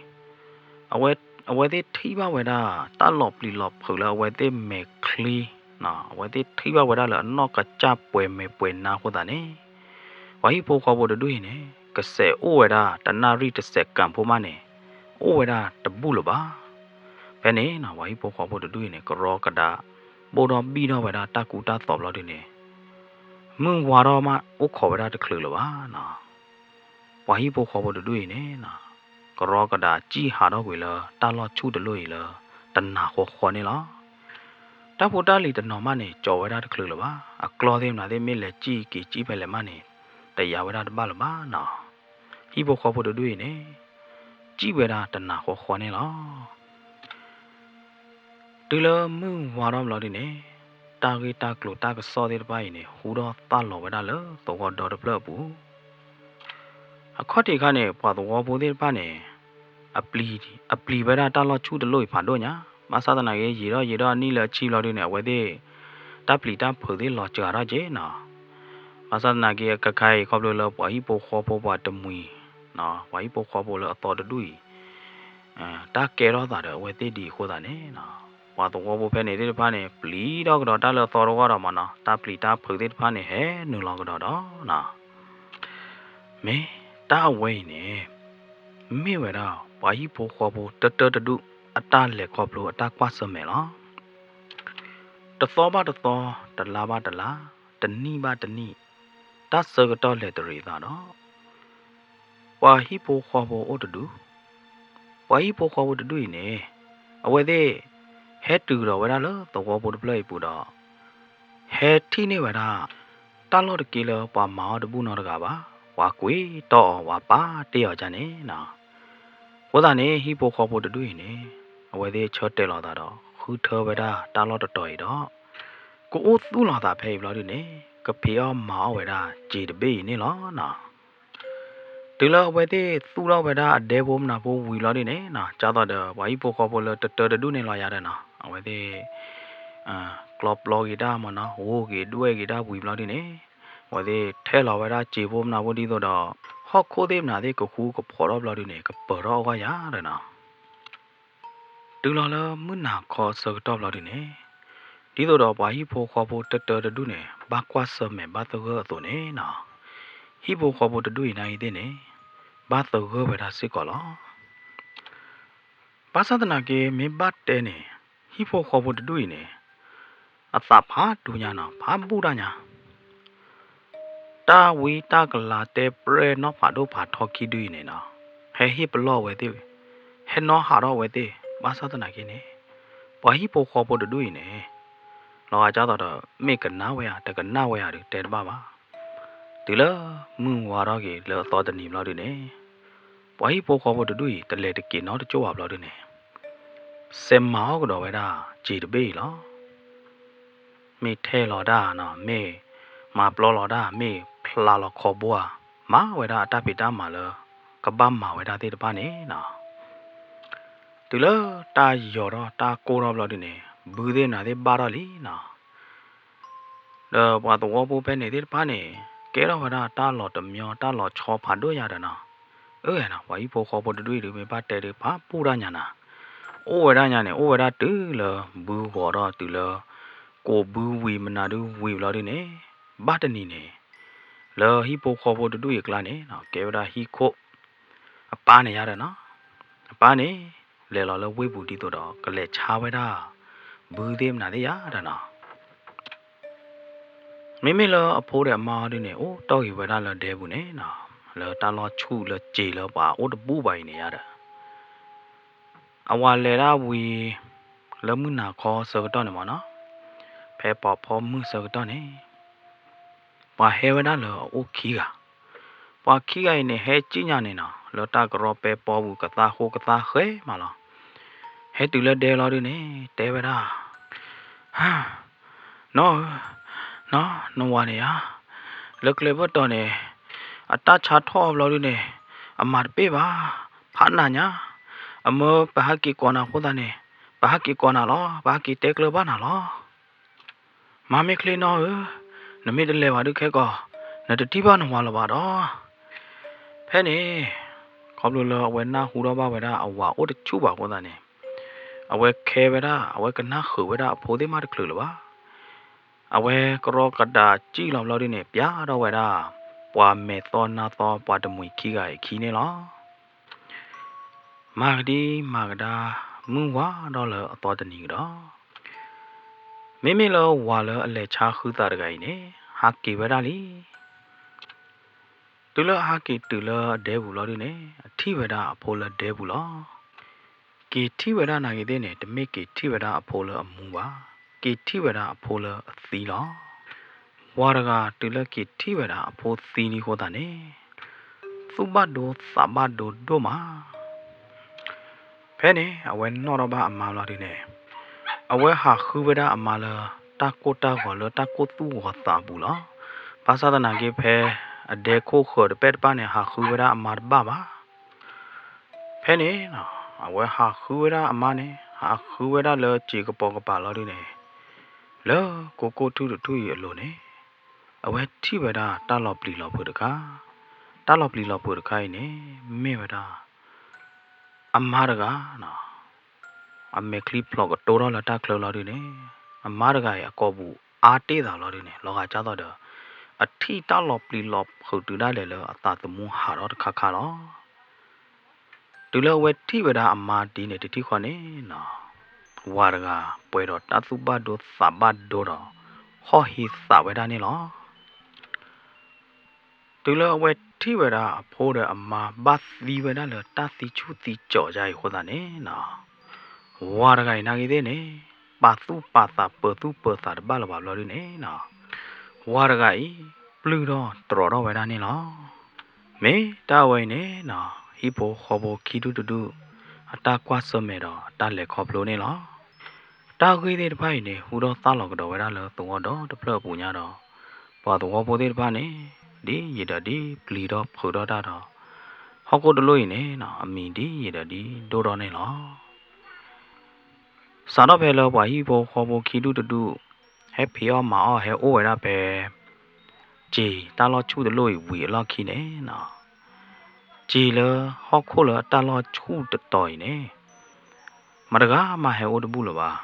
အံၤ အဝဲသ့ၣ်ထံၣ်ဘၣ်ဝဲဒၣ် တၢ်လီၤပျံၤလီၤဖုးလၢအဝဲသ့ၣ်မဲာ်ချံ အဝဲသ့ၣ်ထံၣ်ဘၣ်ဝဲဒၣ်လၢအနီၢ်ကစၢ်ပှဲၤမဲာ်ပှဲၤနါအဃိသတးန့ၣ် ပှၤဟံၣ်ဖိဃီဖိတဒူၣ်အံၤန့ၣ် ကစဲးအိၣ်ဝဲဒၣ်တနၣ်ရံၣ်တစဲးကၣ်ဖိမးန့ၣ် အိၣ်ဝဲဒၣ်တဘူၣ်လၢၤဘၣ်. ဖဲန့ၣ် ပှၤဟံၣ်ဖိဃီဖိတဒူၣ်အံၤန့ၣ် ကရီကဒါ ဘိၣ်ထီၣ်ဘံၣ်ထီၣ်ဝဲဒၣ်တၢ်ကူတၢ်သိးဘျီဒုန့ၣ် မုၢ်ဝါထီၣ်မးအိၣ်ခိးဝဲဒၣ်တချုးလၢၤဘၣ်နီၤ. ပှၤဟံၣ်ဖိဃီဖိတဒူၣ်အံၤန့ၣ် ကရီကဒးစံၣ်ဟးထီၣ်ကွံာ်လၢတၢ်လီၢ်ဆူၣ်တလိၣ်အံၤလၢတနၤဃီဃီန့ၣ်လီၤ. တၢ်ဖိတၢ်လံၤတနီၤမးန့ၣ် ကၠီၤဝဲဒၣ်တချုးလၢၤဘၣ်. အကျီၢ်သ့ၣ်မနုၤသ့ၣ် မ့ၢ်လဲၤစံၣ်က့ၤစံၣ်ဖဲလဲၣ်မးန့ၣ် တယာ်ဝဲဒၣ်တဘၣ်လၢၤဘၣ်နီၤ. ဟံၣ်ဖိဃီဖိတဒူၣ်အံၤန့ၣ် စံၣ်ဝဲဒၣ်တနၤဃီဃီန့ၣ်လီၤ. တုၤလၢမုၢ်ဝါထီၣ်ဘျီဒုန့ၣ် တၢ်ဂ့ၢ်တၢ်ကျိၤတၢ်ကစီၣ်သ့ၣ်တဖၣ်အံၤန့ၣ် ဟူထီၣ်သၣ်လီၤဝဲဒၣ်လၢသဝီဒီတဖျၢၣ်အပူၤ. အခီၣ်ထံးခါန့ၣ် ပှၤသဝီဖိသ့ၣ်တဖၣ်န့ၣ် အပျံၤဝဲဒၣ်တၢ်လီၢ်ဆူၣ်တလိၣ်အံၤဖးဒိၣ်ညါ, ဘၣ်ဆၣ်သနာ်က့ ယံာ်ထီၣ်ယံာ်ထီၣ်အနံၣ်လၢအဆံဘျီဒုန့ၣ် အဝဲသ့ၣ် တၢ်ပျံၤတၢ်ဖုးသ့ၣ်လီၤစှၤထီၣ်က့နီၤ. ဘၣ်ဆၣ်သနာ်က့ ခဲခါအံၤ ခီဖျိလၢပှၤဟံၣ်ဖိဃီဖိပှၤတမှံၤ, ပှၤဟံၣ်ဖိဃီဖိလၢအသီတဒူၣ်အံၤ တၢ်ကဲထီၣ်သးဒီးအဝဲသ့ၣ်ဒံးအဃိသတးန့ၣ် ပှၤသဝီဖိဖဲန့ၣ်သ့ၣ်တဖၣ်န့ၣ် ပျံၤထီၣ်ကဒီးတၢ်လၢအသီတဂီၢ်ဒီးမးနီၤ, တၢ်ပျံၤတၢ်ဖုးသ့ၣ်တဖၣ်န့ၣ် ဟဲနုာ်လီၤကဒီးဒီးနီၤ. မ့ၢ်တၢ်အဝဲအံၤန့ၣ် မ့ၢ်ဝဲဒၣ် ပှၤဟံၣ်ဖိဃီဖိတတၢတဒူၣ် အတၢ်လဲၤခီဖျိအတၢ်ကွၢ်ဆၢၣ်မဲာ်လီၤ. တသီဘၣ်တသီ, တလါဘၣ်တလါ, တနံၣ်ဘၣ်တနံၣ်, တၢ်ဆၢကတီၢ်လဲၤတရံးအသးဒီး ပှၤဟံၣ်ဖိဃီဖိအိၣ်တဒူၣ်, ပှၤဟံၣ်ဖိဃီဖိတဒူၣ်အံၤန့ၣ် အဝဲသ့ၣ် ဟဲတုၤကဒီးဝဲဒၣ်လၢသဝီဖိတဖျၢၣ်အံၤပူၤဒီး ဟဲထံၣ်န့ၢ်ဝဲဒၣ် တၢ်လီၢ်တက့လၢပှၤမၤအီၣ်တဘူၣ်နီတဂၤဘၣ်, ပှၤကွံာ်တီၢ်အီၤ ပှၤပာ်တ့ၢ်အီၤဒ်န့ၣ်နီၤ. အဃိသတးန့ၣ် ဟံၣ်ဖိဃီဖိတဒူၣ်အံၤန့ၣ် အဝဲသ့ၣ်ဆၢတဲာ်လီၤသးဒီး ဃုထၢဝဲဒၣ်တၢ်လီၢ်တတီၤအံၤဒီး ကအိၣ်သူၣ်လီၤသးဖဲအံၤဘျီဒုန့ၣ် ကဖံးအီၣ်မၤအီၣ်ဝဲဒၣ်စ့တဘ့ၣ်အံၤန့ၣ်လီၤနီၤ. တုၤလၢအဝဲသ့ၣ်သူၣ်ထီၣ်ဝဲဒၣ်အဒဲဖိမနၤဖိဝံၤဘျီဒုန့ၣ်နီၤ, ကၢ်သိးဒီးပှၤဟံၣ်ဖိဃီဖိလၢတတၢတဒူၣ်န့ၣ်လီၤယၤဒီးနီၤ, အဝဲသ့ၣ် ကျီပျီက့ၤတၢ်မးနီၤ, ဂိၢ်က့ၤဒွဲၣ်က့ၤတၢ်ဝံၤဘျီဒုန့ၣ် အဝဲသ့ၣ်ထဲလီၤဝဲဒၣ်စ့ဖိမနၤဖိဒ်သိးဒီး ဟီၣ်ခိၣ်သ့ၣ်မနၤသ့ၣ်ကဃူကဖိးထီၣ်ဘျီဒုန့ၣ် ကပၢၤထီၣ်အဂီၢ်ယၤဒီးနီၤ. တုၤလီၤလၢမုၢ်နၤခီအဆၢကတီၢ်ဘျီဒုန့ၣ် ဒ်သိးဒီးပှၤဟံၣ်ဖိဃီဖိတတၢတဒူၣ်န့ၣ် ဘၣ်ကွၢ်ဆၢၣ်မဲာ်ဘၣ်သဂၢၢ်အသိးန့ၣ်နီၤ, ဟံၣ်ဖိဃီဖိတဒူၣ်အံၤနာ်အံၤသ့ၣ်န့ၣ် ဘၣ်သဂၢၢ်ဝဲဒၣ်စ့ၢ်ကီးလီၤ. ဘၣ်ဆၣ်သနာ်က့ မ့ၢ်ဘၣ်တဲန့ၣ် ဟံၣ်ဖိဃီဖိတဒူၣ်အံၤန့ၣ် အသးဖးဒူညါနီၤ, ဖးဘူၣ်တၢ်ညါ တၢ်ဝံတၢ်ကလၤတဲပြဲၢ်နီၢ်ဖးဒိၣ်ဖးထီခံဒုအံၤန့ၣ်နီၤ, ဟဲဟ့ၣ်ပလီၢ်အဝဲသ့ၣ်, ဟဲနီၢ်ဟးထီၣ်အဝဲသ့ၣ်, ဘၣ်ဆၣ်သနာ်က့န့ၣ် ပှၤဟံၣ်ဖိဃီဖိတဒူၣ်အံၤန့ၣ် လီၤဂာ်ကၢ်သိးဒီး မ့ၢ်ကနၣ်ဝဲဧါ တကနၣ်ဝဲဧါဒုး တဲတဘၣ်ဘၣ်. တုၤလၢမုၢ်ဝါထီၣ်က့ၤလၢအသီတနံၤဘျီဒုန့ၣ် ပှၤဟံၣ်ဖိဃီဖိတဒူၣ်အံၤ တလဲၤတက့ၤနီတကၠိၢ်ဘၣ်ဘျီဒုန့ၣ် စဲးမၤအီၣ်ကဒီးဝဲဒၣ်စ့တဘ့ၣ်အံၤလီၤ. မ့ၢ်ထဲလီၤတၢ်နီၤ, မ့ၢ်မၤပျီလီၤတၢ်, မ့ၢ်ဖျးလီၤခီဘိဧါ, မၤဝဲဒၣ်အတၢ်ဖံးတၢ်မၤလၢ ကဘၣ်မၤဝဲဒၣ်သ့ၣ်တဖၣ်န့ၣ်နီၤ. တုၤလၢတၢ်ယီၤထီၣ်တၢ်ကိၢ်ထီၣ်ဘျီဒုန့ၣ် ဘုသ့ၣ်မနၤသ့ၣ်ဘၣ်ထီၣ်လံနီၤ. ဒီးပှၤသဝီဖိဖဲန့ၣ်သ့ၣ်တဖၣ်န့ၣ် ကဲထီၣ်ဝဲဒၣ်တၢ်လီၤတမျီတၢ်လီၤဆီဖးဒိၣ်ယါဒီးနီၤ. အၢ ပှၤဟံၣ်ဖိဃီဖိတဒူၣ်အံၤဒုး မ့ၢ်ဘၣ်တဲဒုး ဖးဘူၣ်တၢ်ညါနၤ, အိၣ်ဝဲဒၣ်ညါန့ၣ် အိၣ်ဝဲဒၣ်တုၤလၢဘုဂီၤထီၣ်တုၤလၢ ကိးဘုဝံၤမနၤဒုးဝံၤဘျီဒုန့ၣ် ဘၣ်တနံၤန့ၣ် လၢဟံၣ်ဖိဃီဖိတဒူၣ်အံၤအကျါန့ၣ် ကဲဝဲဒၣ်ဟံၣ်ခိၣ် အပၢ်န့ၣ်ယါဒီးနီၤ, အပၢ်န့ၣ် လဲၤလီၤလၢဝ့ၢ်ပူၤဒ်သိးဒီး ကလဲၤဆါဝဲဒၣ် ဘုသ့ၣ်မနၤသ့ၣ်ယါဒီးနီၤ. မ့မ့ၢ်လၢအဖိဒီးအမါအီၤဒုန့ၣ် အိၣ်တီၢ်ဂ့ၤဝဲဒၣ်လၢဒဲပူၤန့ၣ်နီၤ, လၢတၢ်လီၢ်ဆူၣ်လၢစ့လၢပှၤအိၣ်တဘူၣ်ဘၣ်အံၤန့ၣ်ယါဒီး အဝၤလဲၤဒၣ်ဝံၤ လၢမုၢ်နၤခီဆၢကတီၢ်န့ၣ်မးနီၤ, ဖဲပှၤဖီမုၢ်ဆၢကတီၢ်န့ၣ် ပှၤဟဲဝဲဒၣ်လၢအအိၣ်ခံဂၤ, ပှၤခံဂၤအံၤန့ၣ် ဟဲကံၣ်ညါန့ၣ်နီၤ လၢတၢ်ကရီပဲပီပူၤ ကသါဃိကသါဃဲမးလီၤ. ဟဲတုၤလၢဒဲလီၤဒုန့ၣ် တဲဝဲဒၣ် နီၢ်ဧၢ, နီၢ်, နဝၤန့ၣ်ဧါ, လၢကျဲဘၢၣ်တီၤန့ၣ် အတၢ်ဆါထီၣ်အဘျီဒုန့ၣ် အမၤတပ့ၢ်ဘၣ်, ဖးနးညါ, အမၢပဟဲက့ၤကိးနၤအဃိသတးန့ၣ် ပဟဲက့ၤကိးနၤလီၤ, ပဟဲက့ၤတဲကျၢၤဘၣ်နၤလီၤ. မၤမ့ၢ်ချ့နီၢ်ဧၢ, နမ့ၢ်တလဲၤဘၣ်ဒုးခဲကီး နတထံၣ်ဘၣ်နဝၤလၢၤဘၣ်ဒီး. ဖဲန့ၣ် ခီဖျိလၢအဝဲနၢ်ဟူထီၣ်ဘၣ်ဝဲဒၣ်အဝၤအိၣ်တဆူၣ်ဘၣ်အဃိသတးန့ၣ် အဝဲခဲဝဲဒၣ် အဝဲကနၣ်ဃုာ်ဝဲဒၣ်အဖိသ့ၣ်မးတချုးလၢၤဘၣ်. အဝဲကရီကဒးစံၣ်လီၤဘျီဒုန့ၣ် ပျဲထီၣ်ဝဲဒၣ် ပှၤမဲာ်သီနါသီပှၤတမှံၤခံဂၤအံၤအခံန့ၣ်လီၤ. မၤကဒံမၤကဒါ မုၢ်ဝါထီၣ်လၢအသီတနံၤကဒီး, မ့မ့ၢ်လၢဝၤလၢအလဲၤဆါဃုသးတဂၤအံၤန့ၣ် ဟးက့ၤဝဲဒၣ်လံ. တုၤလၢအဟးက့ၤတုၤလၢအဒဲပူၤလီၤဒုန့ၣ် အထံၣ်ဝဲဒၣ်အဖိလၢဒဲပူၤလီၤ. က့ၤထံၣ်ဝဲဒၣ်နာ်က့ၤသ့ၣ်န့ၣ် တမ့ၢ်က့ၤထံၣ်ဝဲဒၣ်အဖိလၢအမူဘၣ်, က့ၤထံၣ်ဝဲဒၣ်အဖိလၢအသံလီၤ. ပှၤတဂၤတုၤလၢက့ၤထံၣ်ဝဲဒၣ်အဖိသံလံအဃိသတးန့ၣ် သူၣ်ဘၣ်ဒိသးဘၣ်ဒိဒိၣ်မး. ဖဲန့ၣ် အဝဲနီၣ်ထီၣ်ဘၣ်အမါလီၤဒုန့ၣ် အဝဲဟးဃုဝဲဒၣ်အမါလၢ တၢ်ကိၢ်တၢ်ဂီၤလၢတၢ်ကိၢ်သူၣ်ဂီၤသးအပူၤလီၤ. ဘၣ်ဆၣ်သနာ်က့ဖဲ အဒဲခိၣ်ဃၢၤတပဲၢ်တပၣ်န့ၣ် ဟးဃုဝဲဒၣ်အမါတဘၣ်ဘၣ်. ဖဲန့ၣ် အဝဲဟးဃုဝဲဒၣ်အမါန့ၣ် ဟးဃုဝဲဒၣ်လၢစ့ၤကပီၤကပၤလီၤဒုန့ၣ် လၢကိကိၣ်ထူၣ်တထူၣ်အံၤအလိၤန့ၣ် အဝဲထံၣ်ဝဲဒၣ်တၢ်လီၤပျံၤလီၤဖုးတခါ, တၢ်လီၤပျံၤလီၤဖုးတခါအံၤန့ၣ် မ့ၢ်ဝဲဒၣ် အမါတဂၤ အမဲာ်ချံဖျိးကတိၤထီၣ်လၢတၢ်ချၢလီၤဒုန့ၣ် အမါတဂၤအံၤအကိာ်ပူၤအါတ့ၢ်သးလီၤဒုန့ၣ် လီၤဂာ်ကၢ်သိးဒီး အထံၣ်တၢ်လီၤပျံၤလီၤဖုးတုၤဒၣ်လဲာ်လၢအသးသမူဟးထီၣ်တခါခါလီၤ. တုၤလၢအဝဲထံၣ်ဝဲဒၣ်အမါဒ်န့ၣ်တထံၣ်ဃီန့ၣ် ဝၤတဂၤပှဲၤဒီးတၢ်သူၣ်ဘၣ်ဒိသးဘၣ်ဒိဒီး ဟီၣ်ဟ့သးဝဲဒၣ်န့ၣ်လီၤ. တုၤလၢအဝဲထံၣ်ဝဲဒၣ်အဖိဒီးအမါဘၣ်သံဝဲဒၣ်လၢတၢ်သံဆူၣ်သံကၠီၤ ယါအံၤအဃိသတးန့ၣ် ဝၤတဂၤအံၤနာ်က့ၤသ့ၣ်န့ၣ် ပာ်သူၣ်ပာ်သးပၢၤသူၣ်ပၢၤသးတဘၣ်လၢၤဘၣ်ဘျီဒုန့ၣ် ဝၤတဂၤအံၤ ပျုၢ်ထီၣ်တြီၤထီၣ်ဝဲဒၣ်န့ၣ်လီၤ. မ့ၢ်တၢ်ဝဲအံၤန့ၣ် ဟံၣ်ဖိဃီဖိခံဒူၣ်တဒူၣ် အတၢ်ကွၢ်ဆၢၣ်မဲာ်ဒီးအတၢ်လဲၤခီဖျိန့ၣ်လီၤ. တၢ်ဂ့ၢ်သ့ၣ်တဖၣ်အံၤန့ၣ် ဟူထီၣ်သါလီၤကဒီးဝဲဒၣ်လၢသဝီဒီတဖျၢၣ်အပူၤညါဒီး ပှၤသဝီဖိသ့ၣ်တဖၣ်န့ၣ် ဒ်ယံာ်ဒီးဒ်ပျံၤထီၣ်ဖုးထီၣ်တၢ်ဒီး ဟီၣ်ခိၣ်တလိၣ်အံၤန့ၣ် အမံၤဒ်ယံာ်ဒီးဒ်ဒိၣ်ထီၣ်န့ၣ်လီၤ. စးထီၣ်ဖဲလၢပှၤဟံၣ်ဖိဃီဖိခံဒူၣ်တဒူၣ် ဟဲဖံးအီၣ်မၤအီၣ်ဟဲအိၣ်ဝဲဒၣ်ဖဲ စ့ၤတၢ်လီၢ်ဆူၣ်တလိၣ်အံၤဝံၤအလီၢ်ခံန့ၣ် စ့ၤလၢဟီၣ်ခိၣ်လၢအတၢ်လီၢ်ဆူၣ်တတီၤအံၤန့ၣ် မတၤတဂၤမးဟဲအိၣ်တဘူၣ်လၢၤဘၣ်.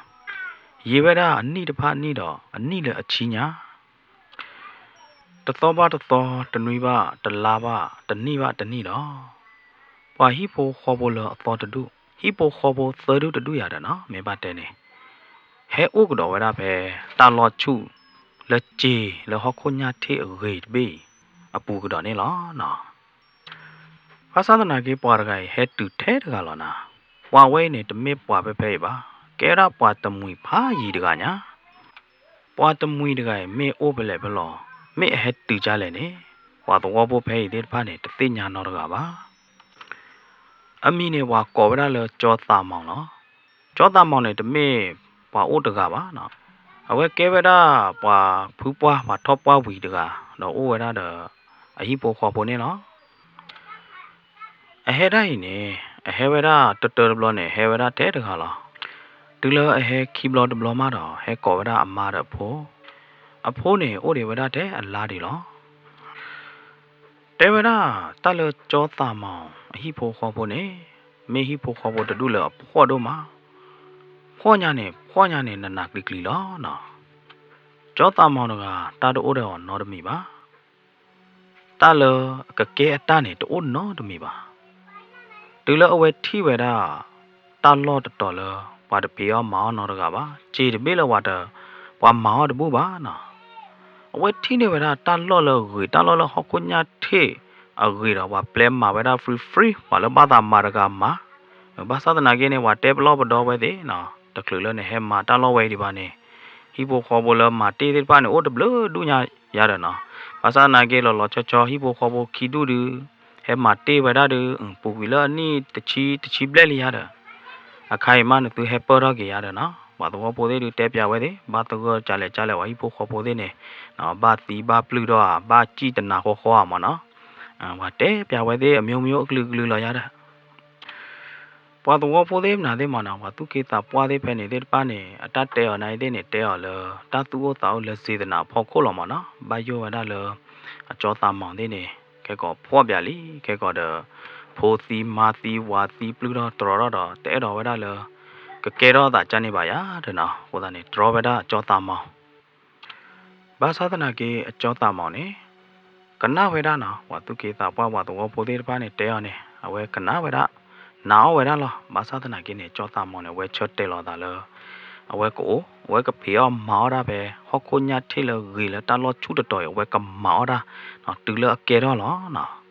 ယံာ်ဝဲဒၣ်အနံၣ်တဖၣ်နံၣ်ဒီး အနံၣ်လၢအဆံညါ တသီဘၣ်တသီ, တနွံဘၣ်တလါဘၣ်, တနံၣ်ဘၣ်တနံၣ်ဒီး ပှၤဟံၣ်ဖိဃီဖိလၢအသီတဒူၣ်, ဟံၣ်ဖိဃီဖိသၢဒူၣ်တဒူၣ်ယၤဒီးနီၤ, မ့ၢ်ဘၣ်တဲန့ၣ်, ဟဲအိၣ်ကဒီးဝဲဒၣ်ဖဲ တၢ်လီၢ်ဆူၣ်လၢစ့ၤလၢဟီၣ်ခိၣ်ညၣ်ထ့ၣ်အဂ့ၤတဘ့ၣ်အံၤ အပူၤကဒီးန့ၣ်လီၤ. ဘၣ်ဆၣ်သနာ်က့ ပှၤတဂၤအံၤ ဟဲတုၤထဲတဂၤလီၤနၤ. ပှၤဝဲအံၤန့ၣ် တမ့ၢ်ပှၤဖဲဖဲအံၤဘၣ်, ကဲဝဲဒၣ်ပှၤတမှံၤဖးယံၤတဂၤညါ. ပှၤတမှံၤတဂၤအံၤ မ့ၢ်အိၣ်ဖဲလဲၣ်ဖဲလဲၣ်, မ့ၢ်အဟဲတုၤဒ်လဲၣ်န့ၣ်, ပှၤသဝီဖိဖဲအံၤသ့ၣ်တဖၣ်န့ၣ် တသ့ၣ်ညါနီတဂၤဘၣ်. အမံၤန့ၣ် ပှၤကိးဝဲဒၣ်လၢကၠီသးမီၤလီၤ. ကၠီသးမီၤန့ၣ် တမ့ၢ်ပှၤအိၣ်တဂၤဘၣ်, အဝဲကဲဝဲဒၣ်ပှၤဖုပှၢ် ပှၤထီၣ်ပှၢ်ဝံၤတဂၤ, ဒီးအိၣ်ဝဲဒၣ်ဒီး အဟံၣ်ဖိဃီဖိန့ၣ်လီၤ. အဟဲဒၣ်အံၤန့ၣ်, အဟဲဝဲဒၣ်တတၢတဘျီန့ၣ် ဟဲဝဲဒၣ်ထဲတဂၤလီၤ. တုၤလၢအဟဲခံဘျီတဘျီမးဒီး ဟဲကိးဝဲဒၣ်အမါဒီးအဖိ, အဖိန့ၣ် အိၣ်ဒံးဝဲဒၣ်ထဲအလါဒံးလီၤ. တဲဝဲဒၣ် တၢ်လၢကၠီသးမီၤအဟံၣ်ဖိဃီဖိန့ၣ်, မ့ၢ်ဟံၣ်ဖိဃီဖိတဒူၣ်လၢအဖှီၣ်ဒိၣ်မး, ဖှီၣ်ညါန့ၣ် ဖှီၣ်ညါန့ၣ် နးနးကျံၤကျံၤလီၤ. ကၠီသးမီၤတဂၤ တၢ်တအိၣ်ဒီးအီၤနီတမံၤဘၣ်. တၢ်လၢအကကဲအတၢ်န့ၣ် တအိၣ်နီတမံၤဘၣ်. တုၤလၢအဝဲထံၣ်ဝဲဒၣ် တၢ်လီၢ်တတီၤလၢ ပှၤတဖံးအီၣ်မၤအီၣ်နီတဂၤဘၣ်, စ့ၤတဘ့ၣ်လၢပှၤတ, ပှၤမၤအီၣ်တဘူၣ်ဘၣ်နီၤ. အဝဲထံၣ်န့ၢ်ဝဲဒၣ်တၢ်လီၢ်လၢအဂ့ၤ, တၢ်လီၢ်လၢဟီၣ်ခိၣ်ညၣ်ထ့ၣ်အဂ့ၤဒီး ပှၤပျဲမၤဝဲဒၣ် free free, ပှၤလၢဘၣ်သးမၤတဂၤမၤ. ဘၣ်ဆၣ်သနာ်က့န့ၣ် ပှၤတဲပလီၢ်ပဒီဝဲသ့ၣ်နီၤ, တချုးလၢနဟဲမၤတၢ်လီၢ်ဝဲအံၤဒံးဘၣ်န့ၣ်, ဟံၣ်ဖိဃီဖိလၢမၤတ့ၢ်သ့ၣ်တဖၣ်န့ၣ် အိၣ်တဘျုးဒူၣ်ညါယၤဒီးနီၤ. ဘၣ်ဆၣ်သနာ်က့ လီၤလီၤဆီဆီ ဟံၣ်ဖိဃီဖိခံဒူၣ်ဒုး ဟဲမၤတ့ၢ်ဝဲဒၣ်ဒုး ပူၤကွံာ်လၢအနံၣ်တဆံ, တဆံဘျဲၣ်လံယၤဒီး, အခါအံၤမးနသုဟဲပၢၢ်ထီၣ်က့ၤယၤဒီးနီၤ. ပှၤသဝီဖိသ့ၣ်ဒုးတဲပျးဝဲသ့ၣ်, ဘၣ်သဂၢၢ်ကလဲၤကလဲၣ် ပှၤဟံၣ်ဖိဃီဖိသ့ၣ်န့ၣ်, ဘၣ်သံဘၣ်ပျုၢ်ထီၣ်ဧါ, ဘၣ်စံၣ်တနးဃီဃီဧါမးနီၤ. ပှၤတဲပျးဝဲသ့ၣ် အမျိုးမျိုး အကလုာ်ကလုာ်လီၤယၤဒီး ပှၤသဝီဖိသ့ၣ်မနုၤသ့ၣ်မးနီၤ, ပှၤသူၣ်က့သးပှၢ်သ့ၣ်ဖဲန့ၣ်သ့ၣ်တဖၣ်န့ၣ် အတၢ်တဲအီၤနၤအံၤသ့ၣ်န့ၣ် တဲအီၤလၢ တၢ်သူၣ်အိၣ်သးအိၣ်လၢ စေတနာ အဖီခိၣ်လီၤမးနီၤ. ဘၣ်ယိၣ်ဝဲဒၣ်လၢ အကၠီသးမီၤသ့ၣ်န့ၣ် ခဲကိာ်ဖှီၣ်ပၠးလံ, ခဲကိာ်ဒီး ဖိသံမါသံဝၤသံပျုၢ်ထီၣ်တြီၤထီၣ်ဒီး တအဲၣ်ဒိးဝဲဒၣ်လၢ ကကဲထီၣ်သးကန့ၣ်ဘၣ်ယၤဒီးနီၤ. အဃိသတးန့ၣ် တြီဝဲဒၣ်ကၠီသးမီၤ ဘၣ်ဆၣ်သနာ်က့ အကၠီသးမီၤန့ၣ် ကနၣ်ဝဲဒၣ်နီၤ, ပှၤသူၣ်က့သးပှၢ် ပှၤသဝီဖိသ့ၣ်တဖၣ်န့ၣ် တဲအီၤန့ၣ် အဝဲကနၣ်ဝဲဒၣ်, နာ်အီၣ်ဝဲဒၣ်လီၤ. ဘၣ်ဆၣ်သနာ်က့န့ၣ် ကၠီသးမီၤန့ၣ် အဝဲဆၢတဲာ်လီၤသးလၢ အဝဲကအိၣ်, အဝဲကဖံးအီၣ်မၤအီၣ်ဒၣ်ဖဲ ဟီၣ်ခိၣ်ညၣ်ထ့ၣ်လၢဂ့ၤလၢတၢ်လီၢ်ဆူၣ်တတီၤအံၤ အဝဲကမၤအီၣ်ဒၣ် တုၤလၢအကဲထီၣ်လီၤနီၤ.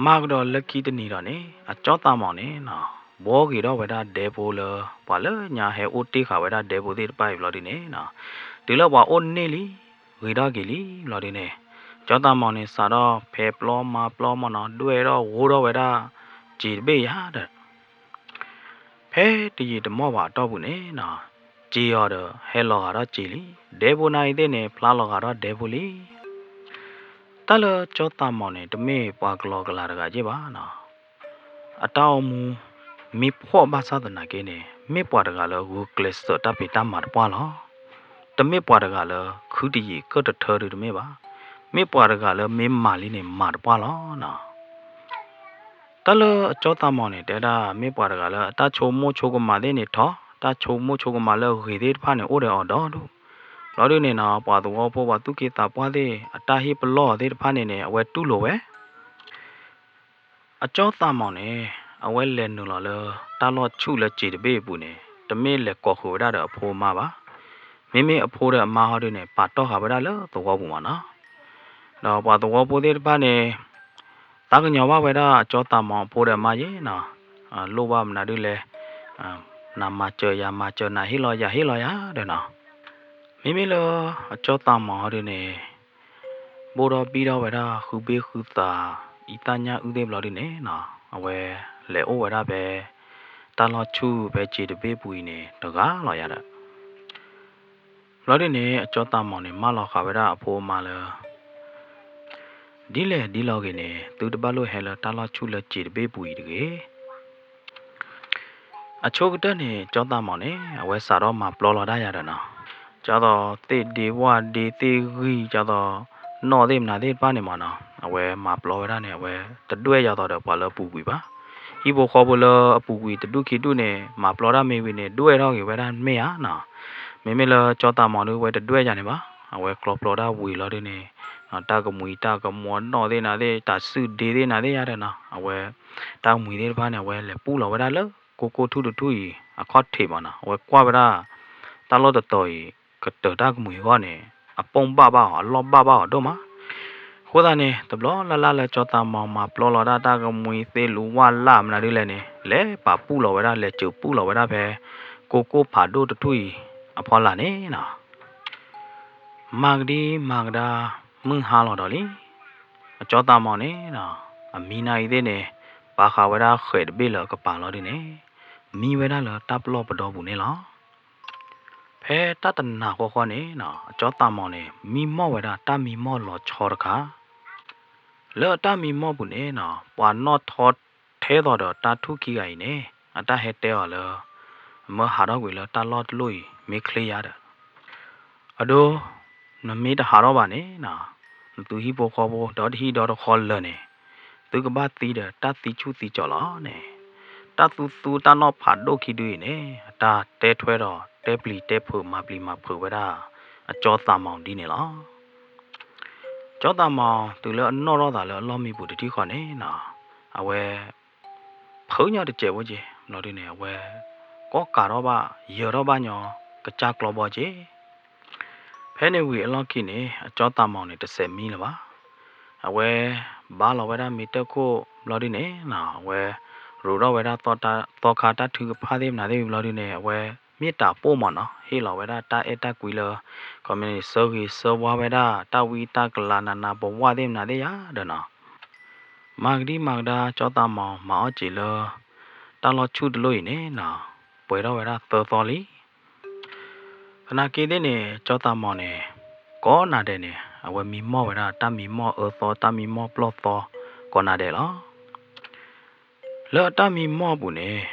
မၤကဒီးလၢခံတနံၤဒီးန့ၣ် အကၠီသးမီၤန့ၣ်နီၤ ဘှီဂ့ၤထီၣ်ဝဲဒၣ်ဒဲဖိလၢ ပှၤလၢညါဟဲအိၣ်တ့ၢ်ဃာ်ဝဲဒၣ်ဒဲဖိသ့ၣ်တဖၣ်အံၤဘျီဒုန့ၣ်နီၤ, တုၤလၢပှၤအိၣ်န့ၢ်လံ ဂ့ၤထီၣ်က့ၤလံဘျီဒုန့ၣ်, ကၠီသးမီၤန့ၣ် စးထီၣ်ဖဲပျီမၤပျီမနီၤ ဒွဲၣ်ထီၣ်ဝိထီၣ်ဝဲဒၣ် စံာ်တဘ့ၣ်ယၤဒီး ဖဲတယံာ်တမီၢ်ဘၣ်အတီၢ်ပူၤန့ၣ်နီၤ, စံာ်အီၤဒီးဟဲလီၤဂာ်ထီၣ်စံာ်လံ, ဒဲဖိနၤအံၤသ့ၣ်န့ၣ် ဖျါလီၤဂာ်ထီၣ်ဒဲဖိလံ. တၢ်လၢကၠီသးမီၤန့ၣ် တမ့ၢ်ပှၤကလီကလၤတဂၤက့ၢ်ဘၣ်နီၤ. အတၢ်အိၣ်မူ မ့ၢ်ဖှီၣ်ဘၣ်ဆၣ်သနာ်က့န့ၣ် မ့ၢ်ပှၤတဂၤလၢဂုာ်ကျဲးစၢးတၢ်ဖံးတၢ်မၤတပှၢ်လီၤ. တမ့ၢ်ပှၤတဂၤလၢ ခုတယံာ်ကၢၢ်တထၢဒုတမ့ၢ်ဘၣ်. မ့ၢ်ပှၤတဂၤလၢမ့ၢ်မၤလံန့ၣ် မၤတပှၢ်လီၤနီၤ. တၢ်လၢအကၠီသးမီၤန့ၣ် တဲဒၣ်မ့ၢ်ပှၤတဂၤလၢအတၢ်ဆိကမိၣ်ဆိကမးသ့ၣ်န့ၣ်ထီ, တၢ်ဆိကမိၣ်ဆိကမးလၢအဂ့ၤသ့ၣ်တဖၣ်န့ၣ် အိၣ်ဒီးအီၤဒီဒူၣ်. ဘျီဒုန့ၣ်နီၤ ပှၤသဝီဖိပှၤသူၣ်က့သးပှၢ်သ့ၣ် အတၢ်ဟ့ၣ်ပလီၢ်အီၤသ့ၣ်တဖၣ်န့ၣ်န့ၣ် အဝဲတူၢ်လိာ်ဝဲ အကၠီသးမီၤန့ၣ် အဝဲလဲၤနုာ်လီၤလၢ တၢ်လီၢ်ဆူၣ်လၢစံာ်တဘ့ၣ်အပူၤန့ၣ် တမ့ၢ်လဲၤကိးဃုာ်ဝဲဒၣ်ဒီးအဖိအမါဘၣ်. မ့မ့ၢ်အဖိဒီးအမါဟီဒုန့ၣ် ပာ်တီၢ်ဃာ်ဝဲဒၣ်လၢသဝီပူၤမးနီၤ. ဒီးပှၤသဝီဖိသ့ၣ်တဖၣ်န့ၣ် သးကညီၤဘၣ်ဝဲဒၣ်အကၠီသးမီၤအဖိဒီးအမါယဲနီၤ, လိၣ်ဘၣ်မနုၤဒုလဲၣ်, နမၤစၢၤယၤမၤစၢၤ နဟ့ၣ်လီၤယၤဟ့ၣ်လီၤယၤဒီးနီၤ. မ့မ့ၢ်လၢအကၠီသးမီၤဟီဒုန့ၣ် ဘိၣ်ထီၣ်ဘံၣ်ထီၣ်ဝဲဒၣ်ဃုဘ့ၣ်ဃုသး အံသၣ်ညၣ်အုၣ်သ့ၣ်ဘျီဒုန့ၣ်နီၤ အဝဲလဲၤအိၣ်ဝဲဒၣ်ဖဲ တၢ်လီၢ်ဆူၣ်ဖဲစံာ်တဘ့ၣ်ပူၤအံၤန့ၣ် တဂၤလီၤယၤဒီး ဘျီဒုန့ၣ် အကၠီသးမီၤန့ၣ် မၢလီၤဃာ်ဝဲဒၣ်အဖိအမါလၢ ဒ်လဲၣ်ဒ်လဲၣ်ဂ့ၤန့ၣ် သုတဘၣ်လိၣ်ဟဲလၢတၢ်လီၢ်ဆူၣ်လၢစံာ်တဘ့ၣ်ပူၤအံၤတဂ့ၤ. အဆိကတၢၢ်န့ၣ် ကၠီသးမီၤန့ၣ် အဝဲစးထီၣ်မၤပျီလီၤဒၣ်ယၤဒီးနီၤ, ကၠီသီးသ့ၣ်ဒ့ဝၣ်ဒ့သ့ၣ်ဂံၢ် ကၠီသီးနီၣ်သ့ၣ်မနုၤသ့ၣ်တဖၣ်န့ၣ်မးနီၤ အဝဲမၤပျီဝဲဒၣ်န့ၣ် အဝဲတဒွဲၣ်ယၤသီးဒီးပှၤလၢအပူၤကွံာ်ဘၣ်. ဟံၣ်ဖိဃီဖိလၢအပူၤကွံာ်တဒူၣ်ခံဒူၣ်န့ၣ် မၤပျီတၢ်မ့ၢ်ဝံၤန့ၣ် ဒွဲၣ်ထီၣ်က့ၤဝဲဒၣ်မ့ၢ်ဧါနီၤ. မ့မ့ၢ်လၢကၠီသးမီၤဒု အဝဲတဒွဲၣ်ယၤန့ၣ်ဘၣ်. အဝဲကျီပျီတၢ်ဝံၤလီၤဒုန့ၣ် တၢ်ကမှံၤတၢ်ကမီၤနီၣ်သ့ၣ်နၤသ့ၣ် တၢ်စုၣ်ဒ့သ့ၣ်နၤသ့ၣ်ယၤဒီးနီၤ အဝဲ တၢ်ကမှံၤသ့ၣ်တဖၣ်န့ၣ် အဝဲလဲၤပူၢ်လီၤဝဲဒၣ်လၢ ကိကိထူၣ်တထူၣ်အံၤ အခီၣ်ထံးမးနီၤ အဝဲကွၢ်ဝဲဒၣ် တၢ်လီၢ်တတီၤအံၤ ကတၢၢ်တၢ်ကမှံၤအဂီၢ်န့ၣ် အပိၢ်ဘၣ်ဘၣ်အီၤ အလီၢ်ဘၣ်ဘၣ်အီၤဒိၣ်မး. အဃိသတးန့ၣ် တဘျီလၢ်လၢ်လၢကၠီသးမီၤမၤပျီလီၤဒၣ်တၢ်ကမှံၤသ့ၣ်လူၤဝၣ်လၢ်မနုၤဒ်လဲၣ်န့ၣ် လဲၤပာ်ပူၢ်လီၤဝဲဒၣ် လဲၤစၢၤပူၢ်လီၤဝဲဒၣ်ဖဲ ကိကိဖးဒိၣ်တထူၣ်အံၤ အဖီလာ်န့ၣ်နီၤ မၤကဒံမၤကဒါ မုၢ်ဟါလီၤဒီးလံ. အကၠီသးမီၤန့ၣ်နီၤ အမံနၤအံၤသ့ၣ်န့ၣ် ပာ်ဃာ်ဝဲဒၣ်ဃဲးတဘ့ၣ်လၢအကပၤလီၤဒုန့ၣ် မံဝဲဒၣ်လၢတၢ်ပလီၢ်ပဒီပူၤန့ၣ်လီၤ. ဖဲတၢ်တနၤဃီဃီန့ၣ်နီၤ အကၠီသးမီၤန့ၣ် မံမီၢ်ဝဲဒၣ်တၢ်မံမီၢ်လီၤဆီတခါ လၢအတၢ်မံမီၢ်ပူၤန့ၣ်နီၤ ပှၤနီၣ်ထီထဲသိးဒီးတၢ်ထူၣ်ခံဂၤအံၤန့ၣ် အတၢ်ဟဲတဲအီၤလၢ မၢဟးထီၣ်ကွံာ်လၢတၢ်လီၢ်တလီၢ်အံၤ မ့ၢ်ချ့ယၤဒီး အဒိ နမ့ၢ်တဟးထီၣ်ဘၣ်န့ၣ်နီၤ နသုဟံၣ်ဖိဃီဖိဒီတဟံၣ်ဒီတဃီလၢာ်န့ၣ် သုကဘၣ်သံဒီးတၢ်သံဆူၣ်သံကၠီၤလီၤန့ၣ် တၢ်သူသူတၢ်နီၣ်ဖးဒိၣ်ခံဒုအံၤန့ၣ် အတၢ်တဲထွဲဒီးတဲပျံၤတဲဖုးမၤပျံၤမၤဖုးဝဲဒၣ် အကၠီသးမီၤဒ်န့ၣ်လီၤ. ကၠီသးမီၤတုၤလၢအနီၣ်ထီၣ်သးလၢအလီၢ်မံပူၤတထံၣ်ဃီန့ၣ်နီၤ အဝဲ ဖုးညီတစဲးဖိက့ၤ ဘျီဒုန့ၣ် အဝဲ ကိးကးထီၣ်ဘၣ် ယၢၤထီၣ်ဘၣ်ညီ ကစၢ်ကျီဘီက့ၤ ဖဲန့ၣ်ဝံၤအလီၢ်ခံန့ၣ် အကၠီသးမီၤန့ၣ် တစဲးမံလၢၤဘၣ်. အဝဲ ဘါလီၤဝဲဒၣ်မ့ၤတၢၢ်ခိၣ်ဘျီဒုန့ၣ်နီၤ အဝဲ ရူးထီၣ်ဝဲဒၣ် သီခါတၢ်ထုကဖၣ်သ့ၣ်မနုၤသ့ၣ်ဘျီဒုန့ၣ် အဝဲ မ့ၢ်တၢ်ပိၢ်မးနီၤ ဟ့ၣ်လီၤဝဲဒၣ်တၢ်အဲၣ်တၢ်ကွံလၢ ခီမ့ၢ်န့ၣ် ဆၢဂ့ၤဆၢဝါဝဲဒၣ် တၢ်ဝံတၢ်ကလၤနးနးပဝၢ်သ့ၣ်မနုၤသ့ၣ်ယၤဒီးနီၤ မၤကဒံမၤကဒါ ကၠီသးမီၤမၤအီၣ်စံာ်လၢ တၢ်လီၢ်ဆူၣ်တလီၢ်အံၤန့ၣ်နီၤ ပှဲၤထီၣ်ဝဲဒၣ်သၢသီလံ. သနာ်က့သ့ၣ်န့ၣ် ကၠီသးမီၤန့ၣ် ကိးနၤဒဲးန့ၣ် အဝဲမံမီၢ်ဝဲဒၣ် တၢ်မံမီၢ်အၢသီ တၢ်မံမီၢ်ပျီၢ်သီ ကိးနၤဒဲးလီၤ. လၢအတၢ်မံမီၢ်အပူၤန့ၣ်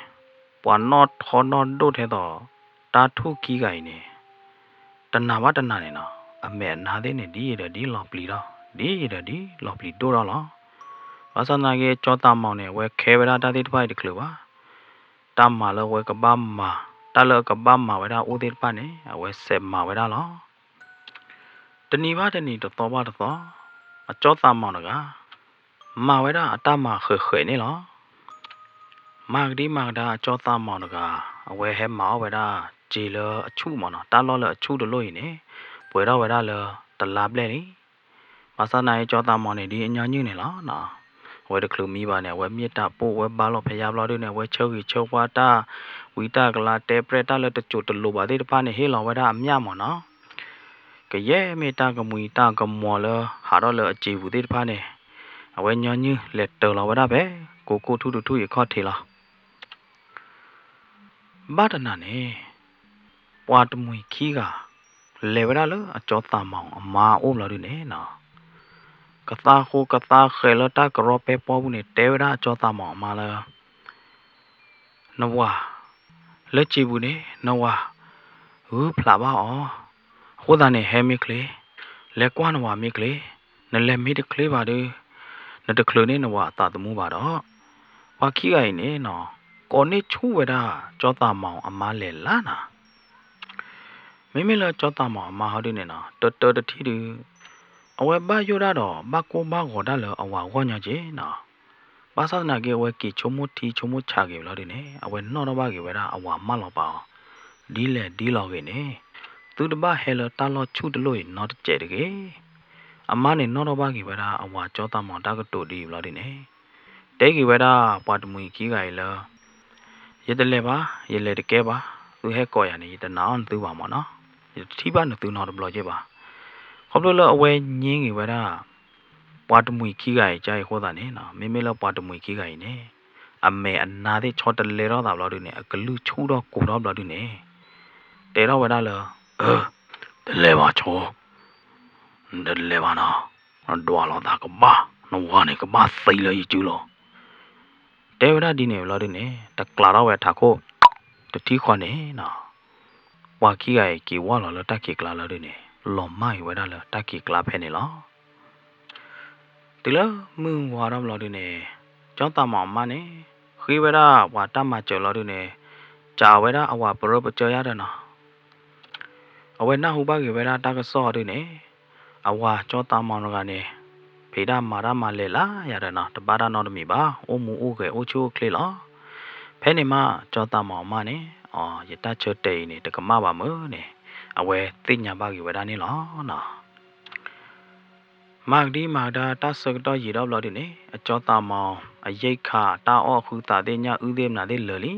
ပှၤနီၣ်ထီနီၣ်ဒိၣ်ထဲသိး တၢ်ထူၣ်ခံဂၤအံၤန့ၣ် တနၤဘၣ်တနၤန့ၣ်နီၤ အမဲာ်အနါသ့ၣ်န့ၣ် ဒ်ယံာ်ဒီးဒ်လီၤပျံၤထီၣ် ဒ်ယံာ်ဒီးဒ်လီၤပျံၤဒိၣ်ထီၣ်လီၤ. ဘၣ်ဆၣ်သနာ်က့ ကၠီသးမီၤန့ၣ် အဝဲခဲဝဲဒၣ်တၢ်သ့ၣ်တဖၣ်အံၤတချုးဘၣ်. တၢ်မၤလၢအဝဲကဘၣ်မၤ တၢ်လၢအကဘၣ်မၤဝဲဒၣ်အိၣ်သ့ၣ်တဖၣ်န့ၣ် အဝဲစဲးမၤဝဲဒၣ်လီၤ. တနံၤဘၣ်တနံၤ တသီဘၣ်တသီ အကၠီသးမီၤတဂၤ မၤဝဲဒၣ်အတၢ်မၤဃဲးဃဲးန့ၣ်လီၤ. မၤကဒံမၤကဒါ အကၠီသးမီၤတဂၤ အဝဲဟဲမၤအီၣ်ဝဲဒၣ် စံာ်လၢအဆူၣ်မးနီၤ တၢ်လီၢ်လၢအဆူၣ်တလီၢ်အံၤန့ၣ် ပှဲၤထီၣ်ဝဲဒၣ်လၢတလါဘျဲၣ်လံ. ဘၣ်ဆၣ်သနာ်က့ ကၠီသးမီၤန့ၣ် ဒ်အညီနုၢ်န့ၣ်လီၤ. အဝဲတချုးမံဘၣ်န့ၣ် အဝဲမ့ၢ်တၢ်ပိၢ်ဝဲဘါလီၤဖဲယါဘျီဒုန့ၣ် အဝဲဆၢဂ့ၤဆၢဝါတၢ် ဝံတၢ်ကလၤတဲပြဲၣ်တၢ်လၢတစိၢ်တလိၤဘၣ်သ့ၣ်တဖၣ်န့ၣ် ဟ့ၣ်လီၤဝဲဒၣ်အမျၢ်မၢ်နီၤ. ကယဲၢ်မ့ၢ်တၢ်ကမှံၤတၢ်ကမီၤလၢဟးထီၣ်လၢအစံာ်ပူၤသ့ၣ်တဖၣ်န့ၣ် အဝဲညီနုၢ်လဲၤတၢၤလီၤဝဲဒၣ်ဖဲ ကိကိၣ်ထူၣ်တထူၣ်အံၤခီၣ်ထံးလီၤ. ဘၣ်တနၤန့ၣ် ပှၤတမှံၤခံဂၤ လဲၤဝဲဒၣ်လၢအကၠီသးမီၤအမါအိၣ်ဘျီဒုန့ၣ်နီၤ, ကသါဃိကသါဃဲးလၢတၢ်ကရီပဲပီပူၤန့ၣ် တဲဝဲဒၣ်အကၠီသးမီၤအမါလၢ နဝၤ လၢစံာ်ပူၤန့ၣ် နဝၤ ဂုၢ်ဖျးဘၣ်အီၤ, အဃိသတးန့ၣ် ဟဲမ့ၢ်ချ့, လဲၤကွၢ်နဝၤမ့ၢ်ချ့, နလဲၤမ့ၢ်တချ့ဘၣ်ဒီး နတချုးန့ၢ်နဝၤအသးသမူဘၣ်ဒီး, ပှၤခံဂၤအံၤန့ၣ်နီၤ ကိးန့ၢ်ဆူၣ်ဝဲဒၣ် ကၠီသးမီၤအမါလဲၤလၢနီၤ. မ့မ့ၢ်လၢကၠီသးမီၤအမါဟီဒုန့ၣ်နီၤ တၢတၢတထံၣ်ဒု အဝဲဘၣ်ယိၣ်ဒၣ်ဒီး ဘၣ်ကိၢ်ဘၣ်ဂီၤဒၣ်လၢအဝၤဂီၢ်ညီက့နီၤ. ဘၣ်ဆၣ်သနာ်က့ အဝဲက့ၤဆိကမိၣ်ထံဆိကမိၣ်ဆးက့ၤဘျီဒုန့ၣ် အဝဲနီၣ်ထီၣ်ဘၣ်က့ၤဝဲဒၣ်အဝၤမၢလီၤပာ်အီၤ, ဒ်လဲၣ်ဒ်လဲၣ်ဂ့ၤန့ၣ် သုတဘၣ်ဟဲလၢတၢ်လီၢ်ဆူၣ်တလိၣ်အံၤနီတစဲးတဂ့ၤ. အမါန့ၣ်နီၣ်ထီၣ်ဘၣ်က့ၤဝဲဒၣ်အဝၤကၠီသးမီၤတၢ်ကတိၤဒ်အံၤဘျီဒုန့ၣ် တဲက့ၤဝဲဒၣ်ပှၤတမှံၤခံဂၤအံၤလၢ ယတလဲၤဘၣ်, ယလဲၤတကဲဘၣ်, သုဟဲကိးယၤန့ၣ် ယတနာ်အီၤနသုဘၣ်မၢ်နီၤ, ယတထံၣ်ဘၣ်နသုနီတဘျီက့ဘၣ်. ခီဖျိလၢအဝဲည့က့ၤဝဲဒၣ် ပှၤတမှံၤခံဂၤအံၤကအံၤအဃိသတးန့ၣ် မ့မ့ၢ်လၢပှၤတမှံၤခံဂၤအံၤန့ၣ် အမဲာ်အနါသ့ၣ်ဆီတလဲထီၣ်သးဘျီဒုန့ၣ် အကလုၢ်ဆူၣ်ထီၣ်ကိၤထီၣ်ဘျီဒုန့ၣ် တဲထီၣ်ဝဲဒၣ်လၢ အၢ တလဲၤဘၣ်ဆိ နတလဲၤဘၣ်နီၤ, နဒွးလိာ်သးကဘၣ်, နဝၤန့ၣ်ကဘၣ်သံလၢယစုလီၤ. တဲဝဲဒၣ်ဒ်န့ၣ်ဘျီဒုန့ၣ် တကျးထီၣ်ဝဲထးခိၣ် တထံၣ်ဃီန့ၣ်နီၤ, ပှၤခံဂၤအံၤက့ၤဝၢ်လီၤလၢတၢ်ခံးကျါလီၤဒုန့ၣ် လီၤမၢ်က့ၤဝဲဒၣ်လၢတၢ်ခံးကျါဖဲန့ၣ်လီၤ. တုၤလၢမုၢ်ဝါထီၣ်ဘျီဒုန့ၣ် ကၠီသးမီၤအမါန့ၣ် ဃ့ဝဲဒၣ်ပှၤတၢ်မၤစၢၤလီၤဒုန့ၣ် စးဝဲဒၣ်အဝၤပရၢပစၢယါဒီးနီၤ အဝဲနၢ်ဟူဘၣ်က့ၤဝဲဒၣ်တၢ်ကစီၣ်အီၤဒုန့ၣ် အဝၤကၠီသးမီၤတဂၤန့ၣ် ဖံးတၢ်မၤတၢ်မၤလဲာ်လၢယၤဒီးနီၤ တဘၣ်တၢ်နီတမံၤဘၣ် အိၣ်မူအိၣ်ဂဲၤအိၣ်ဆူၣ်အိၣ်ချ့လီၤ. ဖဲန့ၣ်မး ကၠီသးမီၤအမါန့ၣ် အီ ယတၢ်ဆၢတဲာ်အံၤန့ၣ် တကမၣ်ဘၣ်မုၢ်န့ၣ် အဝဲသ့ၣ်ညါဘၣ်က့ၤဝဲဒၣ်န့ၣ်လီၤနီၤ. မၤကဒံမၤကဒါတၢ်ဆၢကတီၢ်ယံာ်ထီၣ်ဘျီဒုန့ၣ် အကၠီသးမီၤ အရိက္ခာ တၢ်အီၣ်အဃုသးသ့ၣ်ညၣ်အုၣ်သ့ၣ်မနုၤသ့ၣ်လၢာ်လံ.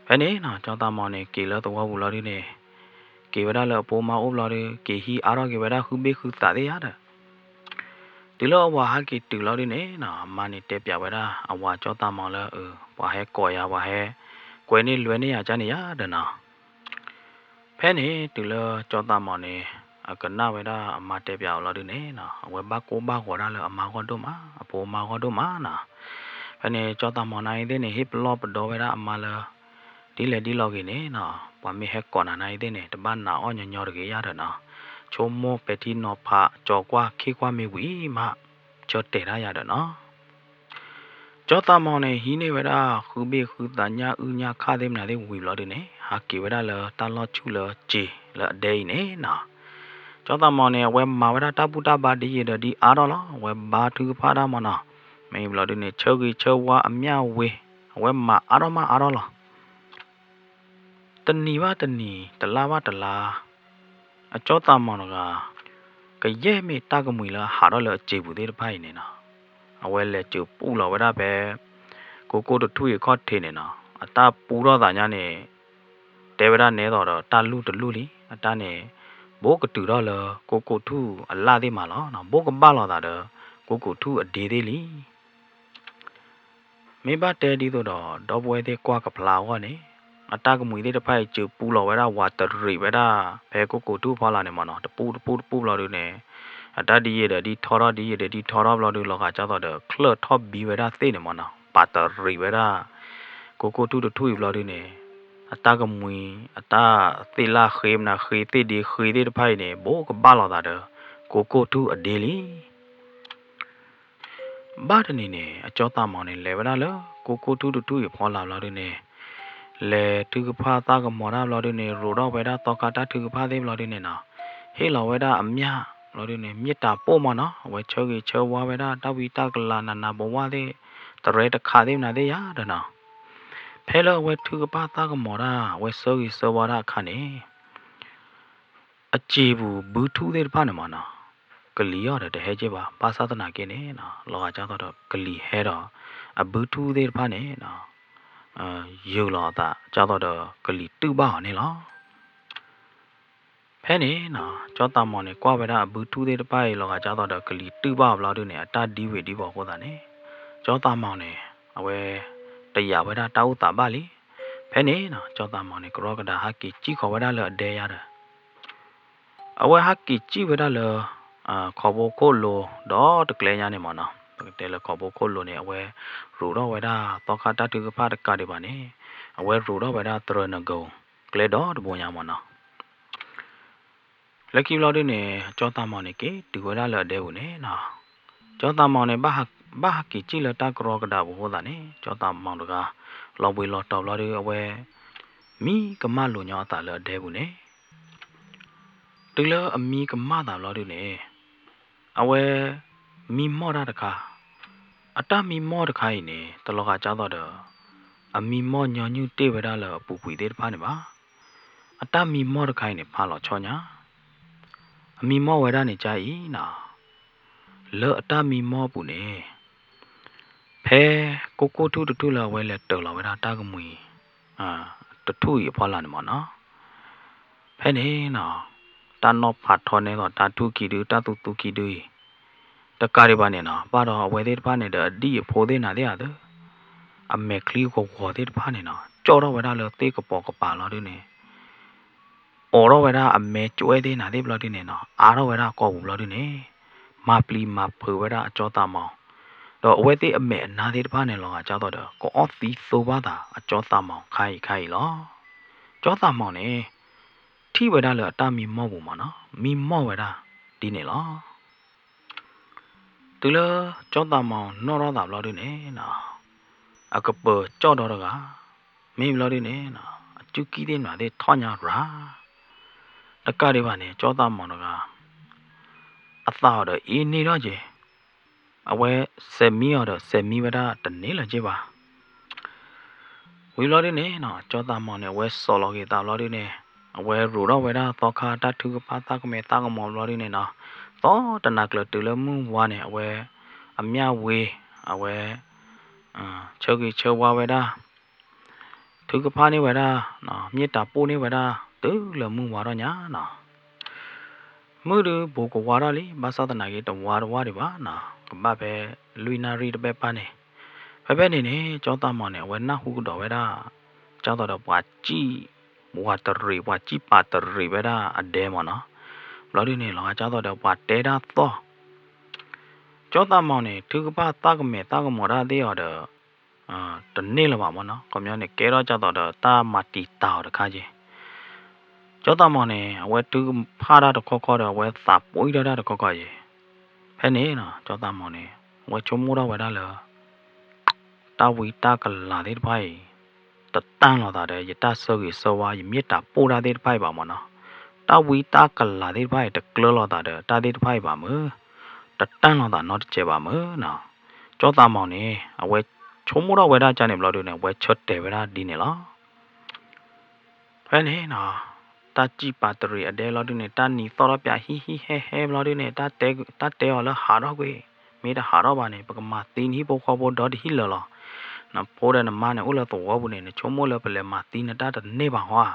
ဖဲန့ၣ်နီၤ ကၠီသးမီၤန့ၣ် က့ၤလၢသဝီပူၤလီၤဒုန့ၣ် က့ၤဝဲဒၣ်လၢအဖိမါအိၣ်ဘျီဒု က့ၤဟံးအါထီၣ်က့ၤဝဲဒၣ်ဃုဘ့ၣ်ဃုသးသ့ၣ်ယါဒီး တုၤလၢအဝၤဟဲက့ၤတုၤလီၤဒုန့ၣ်နီၤ အမါန့ၣ်တဲပျးဝဲဒၣ် အဝၤကၠီသးမီၤလၢ အၢ ပှၤဟဲကိးယၤ ပှၤဟဲကွဲန့ၢ်လွဲန့ၢ်ယၤကန့ၣ်ယါဒီးနီၤ. ဖဲန့ၣ်တုၤလၢကၠီသးမီၤန့ၣ် အကနၣ်ဝဲဒၣ်အမါတဲပျးအီၤလီၤဒုန့ၣ်နီၤ အဝဲဘၣ်ကိၢ်ဘၣ်ဂီၤဒၣ်လၢအမါဂီၢ်ဒိၣ်မး အဖိမါဂီၢ်ဒိၣ်မးနီၤ. ဖဲန့ၣ်ကၠီသးမီၤနၤအံၤသ့ၣ်န့ၣ် ဟ့ၣ်ပလီၢ်ပဒီဝဲဒၣ်အမါလၢ ဒ်လဲၣ်ဒ်လဲၣ်ဂ့ၤန့ၣ်နီၤ ပှၤမ့ၢ်ဟဲကိးနၤနၤအံၤသ့ၣ်န့ၣ် တဘၣ်နာ်အီၣ်ညီညီတဂ့ၤယါဒီးနီၤ. ဆိကမိၣ်ပဲာ်ထံနီၤဖး ကၠီၤကွၢ်ခ့ၣ်ကွၢ်မ့ၢ်ဝံၤမး ဆၢတဲာ်ဒၣ်ယၤဒီးနီၤ. ကၠီသးမီၤန့ၣ် ဟံးန့ၢ်ဝဲဒၣ်ဃုဘ့ၣ်ဃုသးညၣ်အုၣ်ညၣ်ခၣ်သ့ၣ်မနုၤသ့ၣ်ဝံၤဘျီဒုန့ၣ် ဟးက့ၤဝဲဒၣ်လၢတၢ်လီၢ်ဆူၣ်လၢစ့ၤလၢအဒဲအံၤန့ၣ်နီၤ. ကၠီသးမီၤန့ၣ် အဝဲမၤဝဲဒၣ်တၢ်ဘူၣ်တၢ်ဘါဒ်ယံာ်ဒီးဒ်အါထီၣ်လီၤ. အဝဲဘါထုကဖၣ်တၢ်မၢ်နီၤ. မ့ၢ်ဘျီဒုန့ၣ် ဆၢဂ့ၤဆၢဝါအမျၢ်ဝ့ၤ အဝဲမၤအါထီၣ်မးအါထီၣ်လီၤ. တနံၤဘၣ်တနံၤ တလါဘၣ်တလါ အကၠီသးမီၤတဂၤ ကယဲၢ်မ့ၢ်တၢ်ကမှံၤလၢအဟးထီၣ်လၢအစ့ၤပူၤသ့ၣ်တဖၣ်အံၤန့ၣ်နီၤ အဝဲလဲၤစၢၤပူလီၤဝဲဒၣ်ဖဲ ကိကိၣ်တထူၣ်အံၤခီၣ်ထံးန့ၣ်နီၤ အတၢ်ပူထီၣ်သးညါန့ၣ် တဲဝဲဒၣ်နဲသိးဒီးတၢ်လူၢ်တလူၢ်လံ အတၢ်န့ၣ် ဘိးကတုၤထီၣ်လၢကိကိၣ်ထူၣ်အလၣ်သ့ၣ်မးလီၤ. ဘိးကဘၣ်လိာ်သးဒီး ကိကိၣ်ထူၣ်အဒ့သ့ၣ်လံ. မ့ၢ်ဘၣ်တဲဒ်သိးဒီး ဒီပုၢ်ဝဲၢ်သ့ၣ်ကွၢ်ကဖျါအဂီၢ်န့ၣ် အတၢ်ကမှံၤသ့ၣ်တဖၣ်အံၤ စၢၤပူလီၤဝဲဒၣ်ဝးတရံးဝဲဒၣ် ဖဲကိကိၣ်ထူၣ်ဖီလာ်န့ၣ်မၢ်နီၤ တပူတပူတပူဘျီဒုန့ၣ် အတၢ်ဒ်ယံာ်ဒီးဒ်ထီထီၣ် ဒ်ယံာ်ဒီးဒ်ထီထီၣ်ဘျီဒု လီၤဂာ်ကၢ်သိးဒီး ချၢၣ်ထီၣ်ဘံဝဲဒၣ်သ့ၣ်န့ၣ်မၢ်နီၤ ပာ်တရံးဝဲဒၣ် ကိကိၣ်ထူၣ်တထူၣ်အံၤဘျီဒုန့ၣ် အတၢ်ကမှံၤ အတၢ်သ့ၣ်လၣ်ဃ့မနၤဃ့သ့ၣ်ဒ့ဃ့သ့ၣ်တဖၣ်အံၤန့ၣ် ဘိးကဘၣ်လိာ်သးဒီး ကိကိၣ်ထူၣ်အဒ့လံ. ဘၣ်တနံၤန့ၣ် အကၠီသးမီၤန့ၣ် လဲၤဝဲဒၣ်လၢကိကိၣ်ထူၣ်တထူၣ်အံၤဖီလာ်ဘျီဒုန့ၣ် လဲၤထုကဖၣ်သးကမီၤတၢ်ဘျီဒုန့ၣ် ရိးထီၣ်ဝဲဒၣ်သီခါတၢ်ထုကဖၣ်သ့ၣ်ဘျီဒုန့ၣ်နီၤ ဟ့ၣ်လီၤဝဲဒၣ်အမျၢ်ဘျီဒုန့ၣ် မ့ၢ်တၢ်ပိၢ်မၢ်နီၤ အဝဲဆၢဂ့ၤဆၢဝါဝဲဒၣ်တၢ်ဝံတၢ်ကလၤနးနးဘဝသ့ၣ် တရဲတခးသ့ၣ်မနၤသ့ၣ်ယါဒီးနီၤ ဖဲလၢအဝဲထုကဖၣ်သးကမီၤတၢ် အဝဲဆၢဂ့ၤဆၢဝါတၢ်အခါန့ၣ် အစ့ၤပူၤဘုထူၣ်သ့ၣ်တဖၣ်န့ၣ်မၢ်နီၤ ကလံၤအီၤဒီးတဟဲက့ဘၣ်. ဘၣ်ဆၣ်သနာ်က့န့ၣ် လီၤဂာ်ဒ်သိးဒီးကလံၤဟဲဒီး အဘုထူၣ်သ့ၣ်တဖၣ်န့ၣ် ယုာ်လီၤအသးဒ်သိးဒီးကလံၤတုၢ်ဘၣ်အီၤန့ၣ်လီၤ. ဖဲန့ၣ် ကၠီသးမီၤန့ၣ် ကွၢ်ဝဲဒၣ်အဘုထူၣ်သ့ၣ်တဖၣ်အံၤ လီၤဂာ်ဒ်သိးဒီးကလံၤတုၢ်ဘၣ်အီၤဘျီဒုန့ၣ် အတၢ်ဒ်ဝ့ၤဒ်ဝီၤအဃိသတးန့ၣ် ကၠီသးမီၤန့ၣ် အဝဲ တယာ်ဝဲဒၣ်တၢ်အိၣ်သးဘၣ်လံ. ဖဲန့ၣ် ကၠီသးမီၤန့ၣ် ကရီကဒါဟဲက့ၤစံၣ်ဃီၤဝဲဒၣ်လၢအဒဲယါဒီး အဝဲဟဲက့ၤစံၣ်ဝဲဒၣ်လၢ ခီဘိခိၣ်လိၤဒီးတကျဲညါန့ၣ်မၢ်နီၤ, ပကတဲလၢခီဘိခိၣ်လိၤန့ၣ် အဝဲရိၤထီၣ်ဝဲဒၣ်သီခါတၢ်ထုကဖၣ်တကးဒံးဘၣ်န့ၣ် အဝဲရိၤထီၣ်ဝဲဒၣ်သရၢနဂုၤ ကျဲဒီတဘိညါမၢ်နီၤ. လၢခံဘျီဒုန့ၣ် ကၠီသးမီၤန့ၣ် က့ၤတုၤဝဲဒၣ်လၢအဒဲပူၤန့ၣ်နီၤ, ကၠီသးမီၤန့ၣ် ဘၣ်ဟးက့ၤစံၣ်လၢတၢ်ကရီကဒါပူၤအဃိသတးန့ၣ် ကၠီသးမီၤတဂၤ လီၤဘှံးလီၤတီၤဘျီဒု အဝဲ မံကမၣ်လိာ်ညီအသးလၢအဒဲပူၤန့ၣ် တုၤလၢအမံကမၣ်သးဘျီဒုန့ၣ် အဝဲ မံမီၢ်တၢ်တခါ, အတၢ်မံမီၢ်တခါအံၤန့ၣ် တလီၤဂာ်ဒ်သိးဒီး အမံမီၢ်ညီနုၢ်တ့ၢ်ဝဲဒၣ်လၢအပူၤကွံာ်သ့ၣ်တဖၣ်န့ၣ်ဘၣ်. အတၢ်မံမီၢ်တခါအံၤန့ၣ် ဖးလီၤဆီညါ, အမံမီၢ်ဝဲဒၣ်န့ၣ်ကါအံၤနီၤ, လၢအတၢ်မံမီၢ်အပူၤန့ၣ် ဖဲကိၢ်ကိၢ်ထူၣ်တထူၣ်လၢအဝဲလဲၤတၢၤလီၤဝဲဒၣ်တၢ်ကမှံၤ တထူၣ်အံၤအဖီလာ်န့ၣ်မၢ်နီၤ, ဖဲန့ၣ်နီၤ တၢ်နီၣ်ဖးထီန့ၢ်သိးတၢ်ထူၣ်ခံဒု တၢ်သူသူခံဒုအံၤ တကးဒံးဘၣ်န့ၣ်နီၤ ဘၣ်ဒီးအဝဲသ့ၣ်တဖၣ်န့ၣ်ဒီးအဒံၣ်အဖိသ့ၣ်နၤသ့ၣ်ဧါသၢ အမဲာ်ချံဂီၤဂီၤသ့ၣ်တဖၣ်န့ၣ်နီၤ ကၠီၣ်ထီၣ်ဝဲဒၣ်လၢသ့ၣ်ကပိာ်ကပၤလီၤဒုန့ၣ် အိးထီၣ်ဝဲဒၣ်အမဲာ်ကွဲသ့ၣ်နၤသ့ၣ်ဘျီဒုန့ၣ်နီၤ အါထီၣ်ဝဲဒၣ်ကိာ်ပူၤဘျီဒုန့ၣ် မၤပျံၤမၤဖုးဝဲဒၣ်အကၠီသးမီၤ, ဒီးအဝဲသ့ၣ်အမဲာ်အနါသ့ၣ်တဖၣ်န့ၣ် လီၤဂာ်ဒ်သိးဒီး ကအီၣ်သံသိဘၣ်သးအကၠီသးမီၤခါအံၤခါအံၤလီၤ. ကၠီသးမီၤန့ၣ် ထံၣ်ဝဲဒၣ်လၢအတၢ်မံမီၢ်ပူၤမၢ်နီၤ မံမီၢ်ဝဲဒၣ်ဒ်န့ၣ်လီၤ. တုၤလၢကၠီသးမီၤနီၣ်ထီၣ်သးဘျီဒုန့ၣ်နီၤ အကပၢၤကၠီၣ်ဒီတဂၤ မ့ၢ်ဘျီဒုန့ၣ်နီၤ အစူၢ်ကံၢ်သ့ၣ်နၤသ့ၣ်ထီၣ်ညါရၤ တကးဒံးဘၣ်န့ၣ် ကၠီသးမီၤတဂၤ အသးအီၤဒီးအ့န့ၢ်ထီၣ်က့ၤ, အဝဲစဲးမံအီၤဒီးစဲးမံဝဲဒၣ်တန့ၢ်လၢၤက့ၤဘၣ်. ဝံၤဘျီဒုန့ၣ်နီၤ ကၠီသးမီၤန့ၣ် အဝဲစိာ်လီၤက့ၤသးဘျီဒုန့ၣ် အဝဲရိၤထီၣ်ဝဲဒၣ်သီခါတၢ်ထုကဖၣ်သၣ်ကမဲာ်သၣ်ကမီၤဘျီဒုန့ၣ်နီၤ သီတနၤကျၢၤတုၤလၢမုၢ်ဝါန့ၣ် အဝဲ အမျၢ်ဝ့ အဝဲ ဆၢဂ့ၤဆၢဝါဝဲဒၣ် ထုကဖၣ်န့ၢ်ဝဲဒၣ် မ့ၢ်တၢ်ပိၢ်န့ၢ်ဝဲဒၣ် တုၤလၢမုၢ်ဝါထီၣ်ညါနီၤ. မုၢ်ဒုးဘူးကဝါထီၣ်လံ ဘၣ်ဆၣ်သနာ်က့တဝါတဝါဒံးဘၣ်နီၤ ကဘၣ်ဖဲလွံၢ်နၣ်ရံၣ်တဘ့ၣ်ပၢ်န့ၣ် ဖဲဖဲန့ၣ်န့ၣ် ကၠီသးမီၤန့ၣ် အဝဲနၢ်ဟူကဒီးဝဲဒၣ် ဒ်သိးဒီးပှၤစံၣ် ပှၤတရံး ပှၤစံၣ်ပာ်တရံးဝဲဒၣ်အဒဲမၢ်နီၤ. ဘျီဒုန့ၣ် လီၤဂာ်ဒ်သိးဒီးပှၤတဲဒၣ်သီၣ် ကၠီသးမီၤန့ၣ် ထုကဖၣ်သၣ်ကမဲာ်သၣ်ကမီၤတၢ်သ့ၣ်အီၤဒီး တန့ၢ်လၢၤဘၣ်မၢ်နီၤ. ခီပညီန့ၣ် ကဲထီၣ်ဒ်သိးဒီးတၢ်မၤတံာ်တာ်အီၤတခါက့ၤ. ကၠီသးမီၤန့ၣ် အဝဲထုကဖၣ်တၢ်တခီခီဒီး အဝဲသးပှံၢ်ထီၣ်တၢ်တခီခီက့ၤ. ဖဲန့ၣ်နီၤ ကၠီသးမီၤန့ၣ် အဝဲဆိကမိၣ်ထီၣ်ဝဲဒၣ်လၢ တၢ်ဝံတၢ်ကလၤသ့ၣ်တဖၣ်အံၤ တတၢ်လိာ်သးဒီး ယတၢ်ဆၢဂ့ၤဆၢဝါ ယမ့ၢ်တၢ်ပိၢ်တၢ်သ့ၣ်တဖၣ်အံၤဘၣ်မၢ်နီၤ. တၢ်ဝံတၢ်ကလၤသ့ၣ်တဖၣ်အံၤ တကျၢၤလိာ်သးဒီးတၢ်သ့ၣ်တဖၣ်အံၤဘၣ်မၢ်, တတၢ်လိာ်သးနီတစဲးဘၣ်မၢ်နီၤ. ကၠီသးမီၤန့ၣ် အဝဲဆိကမိၣ်ထီၣ်ဝဲဒၣ်ကန့ၣ်ဘျီဒုန့ၣ် အဝဲဆၢတဲာ်ဝဲဒၣ်ဒ်န့ၣ်လီၤ. ဖဲန့ၣ်နီၤ တၢ်စံၣ်ပာ်တရံးအဒဲဘျီဒုန့ၣ် တၢ်နံၤသီၣ်ထီၣ်ပၠးဟံၣ်ဟံၣ်ဟဲဟဲဘျီဒုန့ၣ် တၢ်တဲအီၤလၢဟးထီၣ်ကွံာ်, မ့ၢ်တဟးထီၣ်ဘၣ်န့ၣ် ပကမၤသံနဟံၣ်ဖိဃီဖိဒီတဟံၣ်လၢာ်လီၤ. နဖိဒီးနမါန့ၣ် အိၣ်လၢသဝီပူၤန့ၣ် နဆိကမိၣ်လၢပလဲၤမၤသံနတၢ်တန့ၢ်ဘၣ်ဟီဧါ.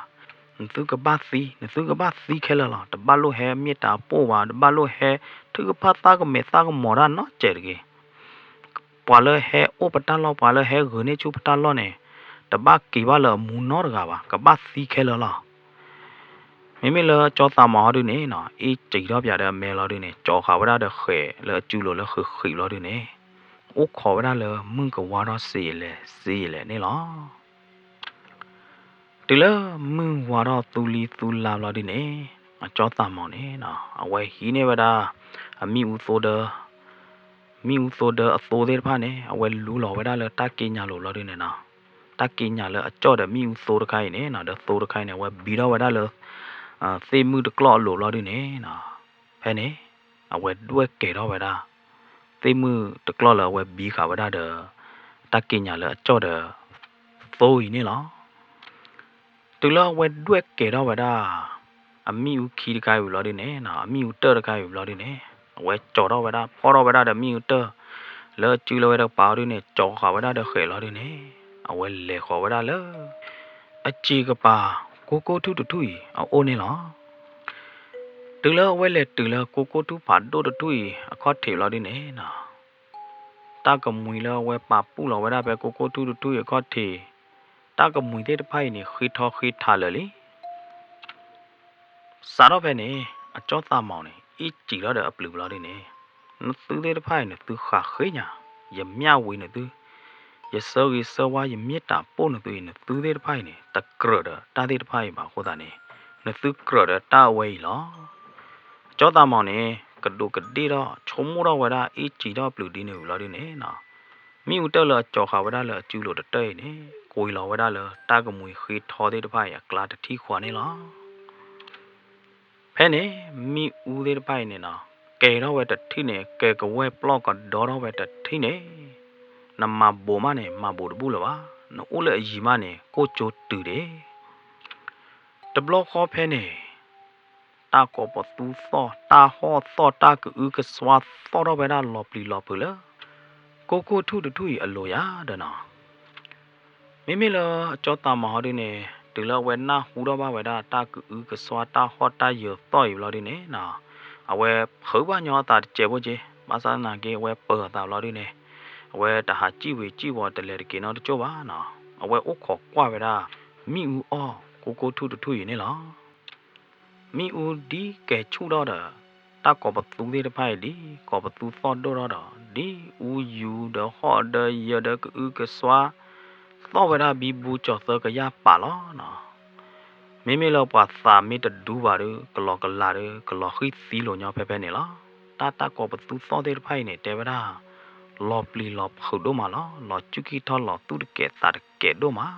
နသုကဘၣ်သံ, နသုကဘၣ်သံခဲလၢာ်လီၤ. တဘၣ်လိၣ်ဟဲမ့ၢ်တၢ်ပိၢ်ဘၣ်, တဘၣ်လိၣ်ဟဲ ထုကဖၣ်သၣ်ကမဲာ်သၣ်ကမီၤတၢ်နီတစဲးတဂ့ၤ. ပှၤလၢဟဲအိၣ်ပတၢ်လီၢ်, ပှၤလၢဟဲဂုာ်န့ၢ်ဆူၣ်ပတၢ်လီၢ်န့ၣ် တဘၣ်က့ၤဘၣ်လၢအမူနီတဂၤဘၣ်, ကဘၣ်သံခဲလၢာ်လီၤ. မ့မ့ၢ်လၢကၠီသးမီၤဟီဒုန့ၣ်နီၤ အ့ၣ်စံးထီၣ်ပၠးဒီးအမဲာ်လီၤဒုန့ၣ် ကၠီၤဃာ်ဝဲဒၣ်ဒီးဃဲးလၢအစုလိၤလၢဃံးဃံးလီၤဒုန့ၣ် အိၣ်ခိးဝဲဒၣ်လၢမုၢ်ကဝါထီၣ်စ့လဲၣ်စ့လဲၣ်န့ၣ်လီၤ. တုၤလၢမုၢ်ဝါထီၣ်သူလံၤသူလါဘျီဒုန့ၣ် ကၠီသးမီၤန့ၣ် အဝဲဟံးန့ၢ်ဝဲဒၣ် အမ့ၣ်အူသိဒီး မ့ၣ်အူသိဒီးအသိသ့ၣ်တဖၣ်န့ၣ် အဝဲလူလီၤဝဲဒၣ်လၢတၢ်က့ညၣ်လိၤဘျီဒုန့ၣ်နီၤ, တၢ်က့ညၣ်လၢအကၠီၣ်ဒီးမ့ၣ်အူသိတခါအံၤန့ၣ်နီၤ ဒီးသိတခါအံၤန့ၣ် အဝဲဘံထီၣ်ဝဲဒၣ်လၢ သ့ၣ်မုၢ်တကျီၢ်အလိၤဘျီဒုန့ၣ်နီၤ, ဖဲန့ၣ် အဝဲဒွဲၣ်ကဲၤထီၣ်ဝဲဒၣ် သ့ၣ်မုၢ်တကျီၢ်လၢအဝဲဘံဃာ်ဝဲဒၣ်ဒီး တၢ်က့ညၣ်လၢအကၠီၣ်ဒီး သိအံၤန့ၣ်လီၤ. တုၤလၢအဝဲဒွဲၣ်ကဲၤထီၣ်ဝဲဒၣ် အမ့ၣ်အူခံတခါအံၤဘျီဒုန့ၣ်နီၤ, အမ့ၣ်အူတၢၢ်တခါအံၤဘျီဒုန့ၣ် အဝဲကၠီၤထီၣ်ဝဲဒၣ် ဖီၣ်ထီၣ်ဝဲဒၣ်ဒီးမ့ၣ်အူတၢၢ် လၢအစုလၢဝဲတကပၤအီၤဒုန့ၣ် ကၠီၤဃာ်ဝဲဒၣ်ဒီးဃဲးလီၤဒုန့ၣ် အဝဲလဲၤဃီၤဝဲဒၣ်လၢ အစံာ်ကပၤ ကိကိၢ်ထူၣ်တထူၣ်အံၤအအိၣ်န့ၣ်လီၤ. တုၤလၢအဝဲလဲၤတုၤလၢကိကိၢ်ထူၣ်ဖးဒိၣ်တထူၣ်အံၤအခီၣ်ထံးလီၤဒုန့ၣ်နီၤ တၢ်ကမှံၤလၢအဝဲပာ်ပူၣ်လီၤဝဲဒၣ်ဖဲကိကိၢ်ထူၣ်တထူၣ်အံၤအခီၣ်ထံး တၢ်ကမှံၤသ့ၣ်တဖၣ်အံၤန့ၣ် ဃ့ထီဃ့ထးလၢာ်လံ. စးထီၣ်ဖဲန့ၣ် အကၠီသးမီၤန့ၣ် အ့ၣ်စံာ်ထီၣ်ဒီးအပျုၤပလီၤဒုန့ၣ် နသုသ့ၣ်တဖၣ်အံၤ နသုဃးဃ့ညါ, ယမျှဝေနသု, ယဆၢဂ့ၤဆၢဝါ ယမ့ၢ်တၢ်ပိၢ်နသုအံၤ နသုသ့ၣ်တဖၣ်အံၤန့ၣ် တကြၢးဒီးတၢ်သ့ၣ်တဖၣ်အံၤဘၣ်အဃိသတးန့ၣ် နသုကြၢးဒီးတၢ်အဝဲအံၤလီၤ. အကၠီသးမီၤန့ၣ် ကဒူးကဒ့ၣ်ထီၣ် ဆိကမိၣ်ထီၣ်ဝဲဒၣ် အ့ၣ်စံာ်ထီၣ်ပျုၤဒ်န့ၣ်ဝံၤလီၤဒုန့ၣ်နီၤ မ့ၣ်အူတၢၢ်လၢအကၠီၤဃာ်ဝဲဒၣ်လၢအစုလိၤတတၢၢ်အံၤန့ၣ် ကွံာ်လီၤဝဲဒၣ်လၢတၢ်ကမှံၤဃ့ထီသ့ၣ်တဖၣ်အံၤအကျါတထံၣ်ဃီန့ၣ်လီၤ. ဖဲန့ၣ် မ့ၣ်အူသ့ၣ်တဖၣ်အံၤန့ၣ်နီၤ ကဲထီၣ်ဝဲတထံၣ်န့ၣ် ကဲကဝဲၢ်ပျီၢ်ကဒီထီၣ်ဝဲတထံၣ်န့ၣ် နမၤဘိးမးန့ၣ် မၤဘိးတဘူၣ်လၢၤဘၣ်, နအိၣ်လၢအယံၤမးန့ၣ် ကိၣ်ကၠိတုၤဒ့ၣ် တဘျီဃီဖဲန့ၣ် တၢ်ကိးပသူသီၣ် တၢ်ဟီၣ်သီၣ် တၢ်ကအုကစွါသီၣ်ထီၣ်ဝဲဒၣ်လီၤပျံၤလီၤဖုးလၢ ကိၣ်ကိၣ်ထူၣ်တထူၣ်အံၤအလိၤယၤဒီးနီၤ မ့မ့ၢ်လၢအကၠီသးမီၤဟီဒုန့ၣ် တုၤလၢအဝဲနၢ်ဟူထီၣ်ဘၣ်ဝဲဒၣ်တၢ်ကအုကစွါတၢ်ဟီၣ်တၢ်ယၢၤသီၣ်အံၤဘျီဒုန့ၣ်နီၤ အဝဲဖုးဘၣ်ညီအသးတစဲးဖိက့ၤ ဘၣ်ဆၣ်သနာ်က့ အဝဲပၢၤအသးဘျီဒုန့ၣ် အဝဲတဟးစံၣ်ဝံၤစံၣ်ဝီၤတလဲၤတက့ၤနီတကၠိၢ်ဘၣ်နီၤ အဝဲအိၣ်ခိးကွၢ်ဝဲဒၣ် မ့ၣ်အူအီၣ်ကိၣ်ကိၣ်ထူၣ်တထူၣ်အံၤန့ၣ်လီၤ. မ့ၣ်အူဒ်ကဲၤဆူၣ်ထီၣ်ဒီး တၢ်ကိးပသူသ့ၣ်တဖၣ်အံၤ ဒ်ကိးပသူသီၣ်ဒိၣ်ထီၣ်ဒီး ဒ်အူယူၤဒီးဟီၣ်ဒီးယၢၤဒီးကအုကစွါ သီၣ်ဝဲဒၣ်ဘံဘူကၠီၤသၢကယၢ်ပာ်လီၤနီၤ မ့မ့ၢ်လၢပှၤသးမ့ၢ်တဒူဘၣ်ဒီး ကလီၤကလးဒီး ကလီၤဃံၢ်သံလိာ်ညီဖဲဖဲန့ၣ်လီၤ. တၢ်တၢ်ကိးပသူသီၣ်သ့ၣ်တဖၣ်အံၤန့ၣ် တဲဝဲဒၣ် လီၤပျံၤလီၤဖုးဒိၣ်မးလီၤ. လီၤစူၢ်ကံၢ်ထီၣ်လီၤသူၣ်တကဲးသးတကဲးဒိၣ်မး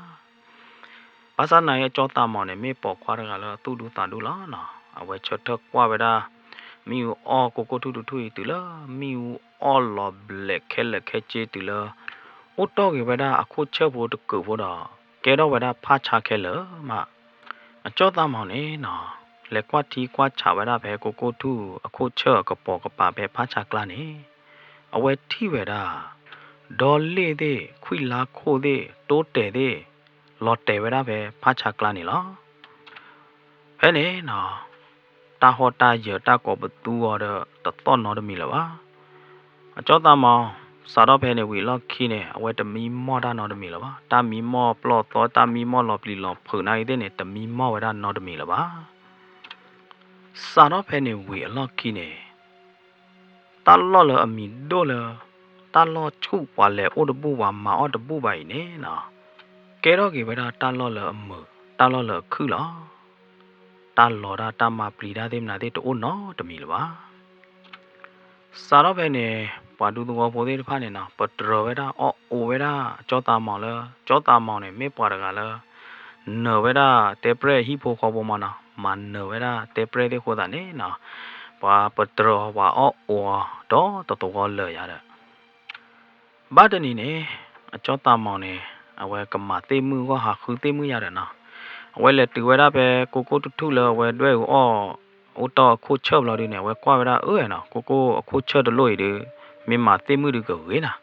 ဘၣ်ဆၣ်သနာ်က့ အကၠီသးမီၤန့ၣ် မ့ၢ်ပိာ်ခွါတဂၤလၢအသူၣ်ဒူသးဒူလီၤနီၤ. အဝဲဆၢထၢၣ်ကွၢ်ဝဲဒၣ် မ့ၣ်အူအီၣ်ကိၣ်ကိၣ်ထူၣ်တထူၣ်အံၤ တုၤလၢမ့ၣ်အူအီၣ်လီၤဘျဲးခဲလၢာ်ခဲဆ့တုၤလၢ အိၣ်တီၢ်က့ၤဝဲဒၣ်အခိၣ်ဆၢၣ်ဖိတကုးဖိဒီး ကဲထီၣ်ဝဲဒၣ်ဖးဆါခဲလၢာ်မး အကၠီသးမီၤန့ၣ်နီၤ လဲၤကွၢ်ထံကွၢ်ဆးဝဲဒၣ်ဖဲကိၣ်ကိၣ်ထူၣ်အခိၣ်ဆၢၣ်အကပိာ်ကပၤဖဲဖးဆါကျါန့ၣ် အဝဲထံၣ်ဝဲဒၣ် ဒီလ့ၣ်သ့ၣ် ခွံလါခိၣ်သ့ၣ် တိတဲာ်သ့ၣ် လီၤတဲာ်ဝဲဒၣ်ဖဲဖးဆါကျါန့ၣ်လီၤ. ဖဲန့ၣ်နီၤ တၢ်ဟီၣ်တၢ်ယၢၤတၢ်ကိးပသူအီၤဒီး တသီၣ်နီတမံၤလၢၤဘၣ်. အကၠီသးမီၤ စးထီၣ်ဖဲန့ၣ်ဝံၤအလီၢ်ခံန့ၣ် အဝဲတမံမီၢ်တၢ်နီတမံၤလၢၤဘၣ်. တၢ်မံမီၢ်ပျီၢ်သီ တၢ်မံမီၢ်လီၤပျံၤလီၤဖုးနာ်ဂ့ၤသ့ၣ်န့ၣ် တမံမီၢ်ဝဲဒၣ်နီတမံၤလၢၤဘၣ်. စးထီၣ်ဖဲန့ၣ်ဝံၤအလီၢ်ခံန့ၣ် တၢ်လီၢ်လၢအမံၤဒိၣ်လၢ တၢ်လီၢ်ဆူၣ်ပှၤလဲၤအိၣ်တဘူၣ်ပှၤမၤအီၣ်တဘူၣ်ဘၣ်အံၤန့ၣ်နီၤ ကဲထီၣ်က့ၤဝဲဒၣ်တၢ်လီၢ်လၢအမုာ် တၢ်လီၢ်လၢအခုၣ်လီၤ. တၢ်လီၤတၢ်တၢ်မၤပျံၤတၢ်သ့ၣ်မနုၤသ့ၣ်တအိၣ်နီတမံၤလၢၤဘၣ်. စးထီၣ်ဖဲန့ၣ် ပှၤဒူသဝီဖိသ့ၣ်တဖၣ်န့ၣ်နီၤ ပတြၢၤဝဲဒၣ်အီၣ်အိးဝဲဒၣ်ကၠီသးမီၤလၢ ကၠီသးမီၤန့ၣ် မ့ၢ်ပှၤတဂၤလၢ နၢၤဝဲဒၣ်တဲပြဲၢ်ဟံၣ်ဖိဃီဖိမးနီၤ မၤနၢၤဝဲဒၣ်တဲပြဲၢ်သ့ၣ်အဃိသတးန့ၣ်နီၤ ပှၤပတြၢၤအီၤပှၤအီၣ်အိးအီၤဒီးတသဝီလၢာ်ယၤဒီး ဘၣ်တနံၤန့ၣ် အကၠီသးမီၤန့ၣ် အဝဲကမၤသ့ၣ်မုၣ်ဂီၢ်ဟးဃုသ့ၣ်မုၣ်ယၤဒီးနီၤ အဝဲလဲၤတုၤဝဲဒၣ်ဖဲကိကိၣ်တထူၣ်လၢအဝဲဒွဲၣ်အူအီၣ် အိၣ်တီၢ်အခိၣ်ဆၢၣ်ဘျီဒုန့ၣ် အဝဲကွၢ်ဝဲဒၣ်အၢနီၤ ကိကိၣ်အခိၣ်ဆၢၣ်တလိၣ်အံၤဒီး မ့ၢ်မၤသ့ၣ်မုၣ်ဒုကဂ့ၤနၤ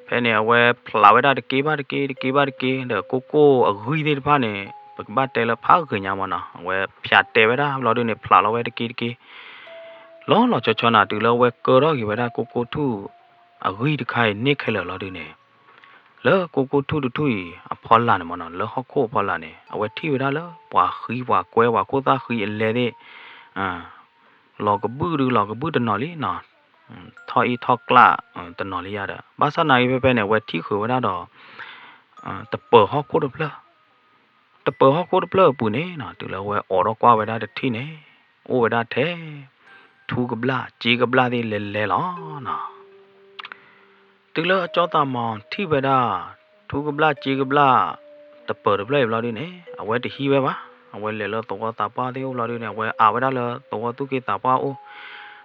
ဖဲန့ၣ် အဝဲဖျးဝဲဒၣ်တက့ဘၣ်တက့ တက့ဘၣ်တက့ ဒီးကိကိၣ်အဂံၢ်သ့ၣ်တဖၣ်န့ၣ် ပကဘၣ်တဲလၢဖးဂ့ၤညါမးနီၤ အဝဲဖၠးတဲဝဲဒၣ်ဘျီဒုန့ၣ် ဖျးလီၤဝဲတက့တက့ လီၤလီၤဆီဆီနၤ တုၤလၢအဝဲကၢထီၣ်က့ၤဝဲဒၣ်ကိကိၣ်ထူၣ်အဂံၢ်တခါအံၤန့ၢ်ခဲလၢာ်လီၤဒုန့ၣ် လၢကိကိၣ်ထူၣ်တထူၣ်အံၤအဖီလာ်န့ၣ်မးနီၤ လၢဟီၣ်ခိၣ်အဖီလာ်န့ၣ် အဝဲထံၣ်ဝဲဒၣ်လၢပှၤဃံပှၤကွဲပှၤခိၣ်သၣ်ဃံအလဲသ့ၣ် လီၤကဘုၣ်ဒုလီၤကဘုၣ်တနီၤလံနီၤ ထီၣ်အံၣ်ထီၣ်ကျၣ်တနီၤလံယၤဒီး ဘၣ်ဆၣ်သနာ်က့ဖဲဖဲန့ၣ် အဝဲထံၣ်ဃုာ်ဝဲဒၣ်ဒီး တပၢၤဟီၣ်ခိၣ်တဖျၢၣ် တပၢၤဟီၣ်ခိၣ်တဖျၢၣ်အပူၤန့ၣ်နီၤ တုၤလၢအဝဲအိးထီၣ်ကွၢ်ဝဲဒၣ်တထံၣ်န့ၣ် အိၣ်ဝဲဒၣ်ထဲ ထူကဘျၣ် စ့ကဘျၣ်သ့ၣ်လဲၤလဲၤလီၤနီၤ တုၤလၢအကၠီသးမီၤထံၣ်ဝဲဒၣ် ထူကဘျၣ်စ့ကဘျၣ် တပၢၤတဖျၢၣ်အံၤဘျီဒုန့ၣ် အဝဲတဟံးဝဲဘၣ်. အဝဲလဲၤလၢသဝီသးပှၢ်သ့ၣ်အိၣ်ဘျီဒုန့ၣ် အဝဲအးဝဲဒၣ်လၢသဝီသူၣ်က့သးပှၢ်အိၣ်.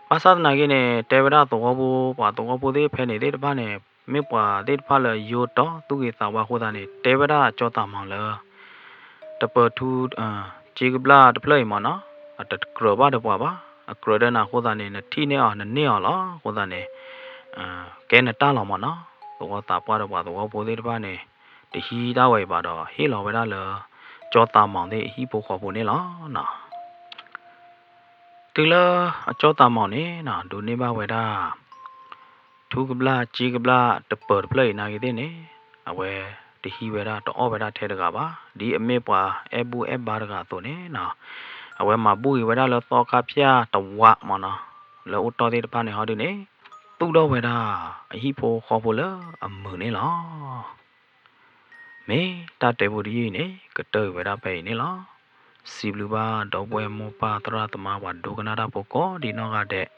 ဘၣ်ဆၣ်သနာ်က့န့ၣ် တဲဝဲဒၣ်သဝီဖိ ပှၤသဝီဖိသ့ၣ်ဖဲန့ၣ်သ့ၣ်တဖၣ်န့ၣ် မ့ၢ်ပှၤသ့ၣ်တဖၣ်လၢယိၤတီသူၣ်က့သးပှၢ်အဃိသတးန့ၣ် တဲဝဲဒၣ်ကၠီသးမီၤလၢ တပၢၤထူ စ့ကဘျၣ်တဖျၢၣ်အံၤမးနီၤ အတကြၢးဘၣ်ဒီးပှၤဘၣ်. အကြၢးဒီးနၤအဃိသတးန့ၣ် နထံၣ်န့ၢ်အီၤ နန့ၢ်အီၤလီၤ. အဃိသတးန့ၣ် ကဲနတၢ်လီၤမၢ်နီၤ. သဝီသးပှၢ်ဒီးပှၤသဝီဖိသ့ၣ်တဖၣ်န့ၣ် တဟံးတၢ်ဝဲအံၤဘၣ်ဒီး ဟ့ၣ်လီၤဝဲဒၣ်လၢ ကၠီသးမီၤသ့ၣ်အဟံၣ်ဖိဃီဖိန့ၣ်လီၤ. တုၤလၢအကၠီသးမီၤန့ၣ်နီၤ ဒိးန့ၢ်ဘၣ်ဝဲဒၣ် ထူကဘျၣ် က့ကဘျၣ် တပၢၤတဖျၢၣ်အံၤနာ်က့သ့ၣ်န့ၣ် အဝဲတဟံးဝဲဒၣ် တအီၣ်ဝဲဒၣ်ထဲတဂၤဘၣ်. ဒ်အမ့ၢ်ပှၤအဲၣ်ဘူၣ်အဲၣ်ဘါတဂၤအသိးန့ၣ်နီၤ အဝဲမၤဘူၣ်ဂ့ၤဝဲဒၣ်လၢသီခါဖၠၣ်တဝးမၢ်နီၤ လၢအိၣ်တီၢ်သ့ၣ်တဖၣ်န့ၣ်ဟီဒုန့ၣ် သူၣ်ထီၣ်ဝဲဒၣ် အဟံၣ်ဖိဃီဖိလၢအမုာ်န့ၣ်လီၤ. မ့ၢ်တၢ်တဲဖိတယုၢ်အံၤန့ၣ် ကတၢၢ်ကွံာ်ဝဲဒၣ်ဖဲအံၤန့ၣ်လီၤ. စံးဘျုးဘၣ်ဒီပုၢ်ဝဲၢ်မိၢ်ပၢ်သရၣ်သမါပှၤဒိကနၣ်တၢ်ဖိကိးဒ်နီၢ်ဂၤဒဲး,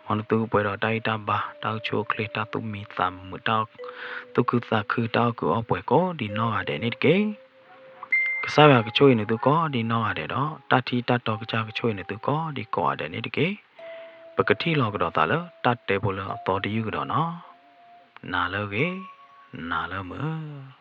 မ်နသုကပှဲၤဒီးတၢ်ဂံၢ်တၢ်ဘါ တၢ်အိၣ်ဆူၣ်အိၣ်ချ့ တၢ်သူၣ်မံသးမုာ် တၢ်သူၣ်ခုသးခု တၢ်အီၣ်ကုာ်အီၣ်ပှဲၤကိးဒ်နီၢ်ဂၤဒဲးန့ၣ်တက့ၢ်. ကစၢ်ယွၤကဆိၣ်ဂ့ၤနသုကိးဒ်နီၢ်ဂၤဒဲးဒီး တၢ်ထံတၢ်တီကစၢ်ကဆိၣ်ဂ့ၤနသုကိးဒ်ကိးဂၤဒဲးန့ၣ်တက့ၢ်. ပကထံၣ်လိာ်ကဒီးသးလၢတၢ်တဲဖိလၢအသီတယုၢ်ကဒီးနီၤ. နၤလၢအဂ့ၤ, နၤလၢအမုာ်.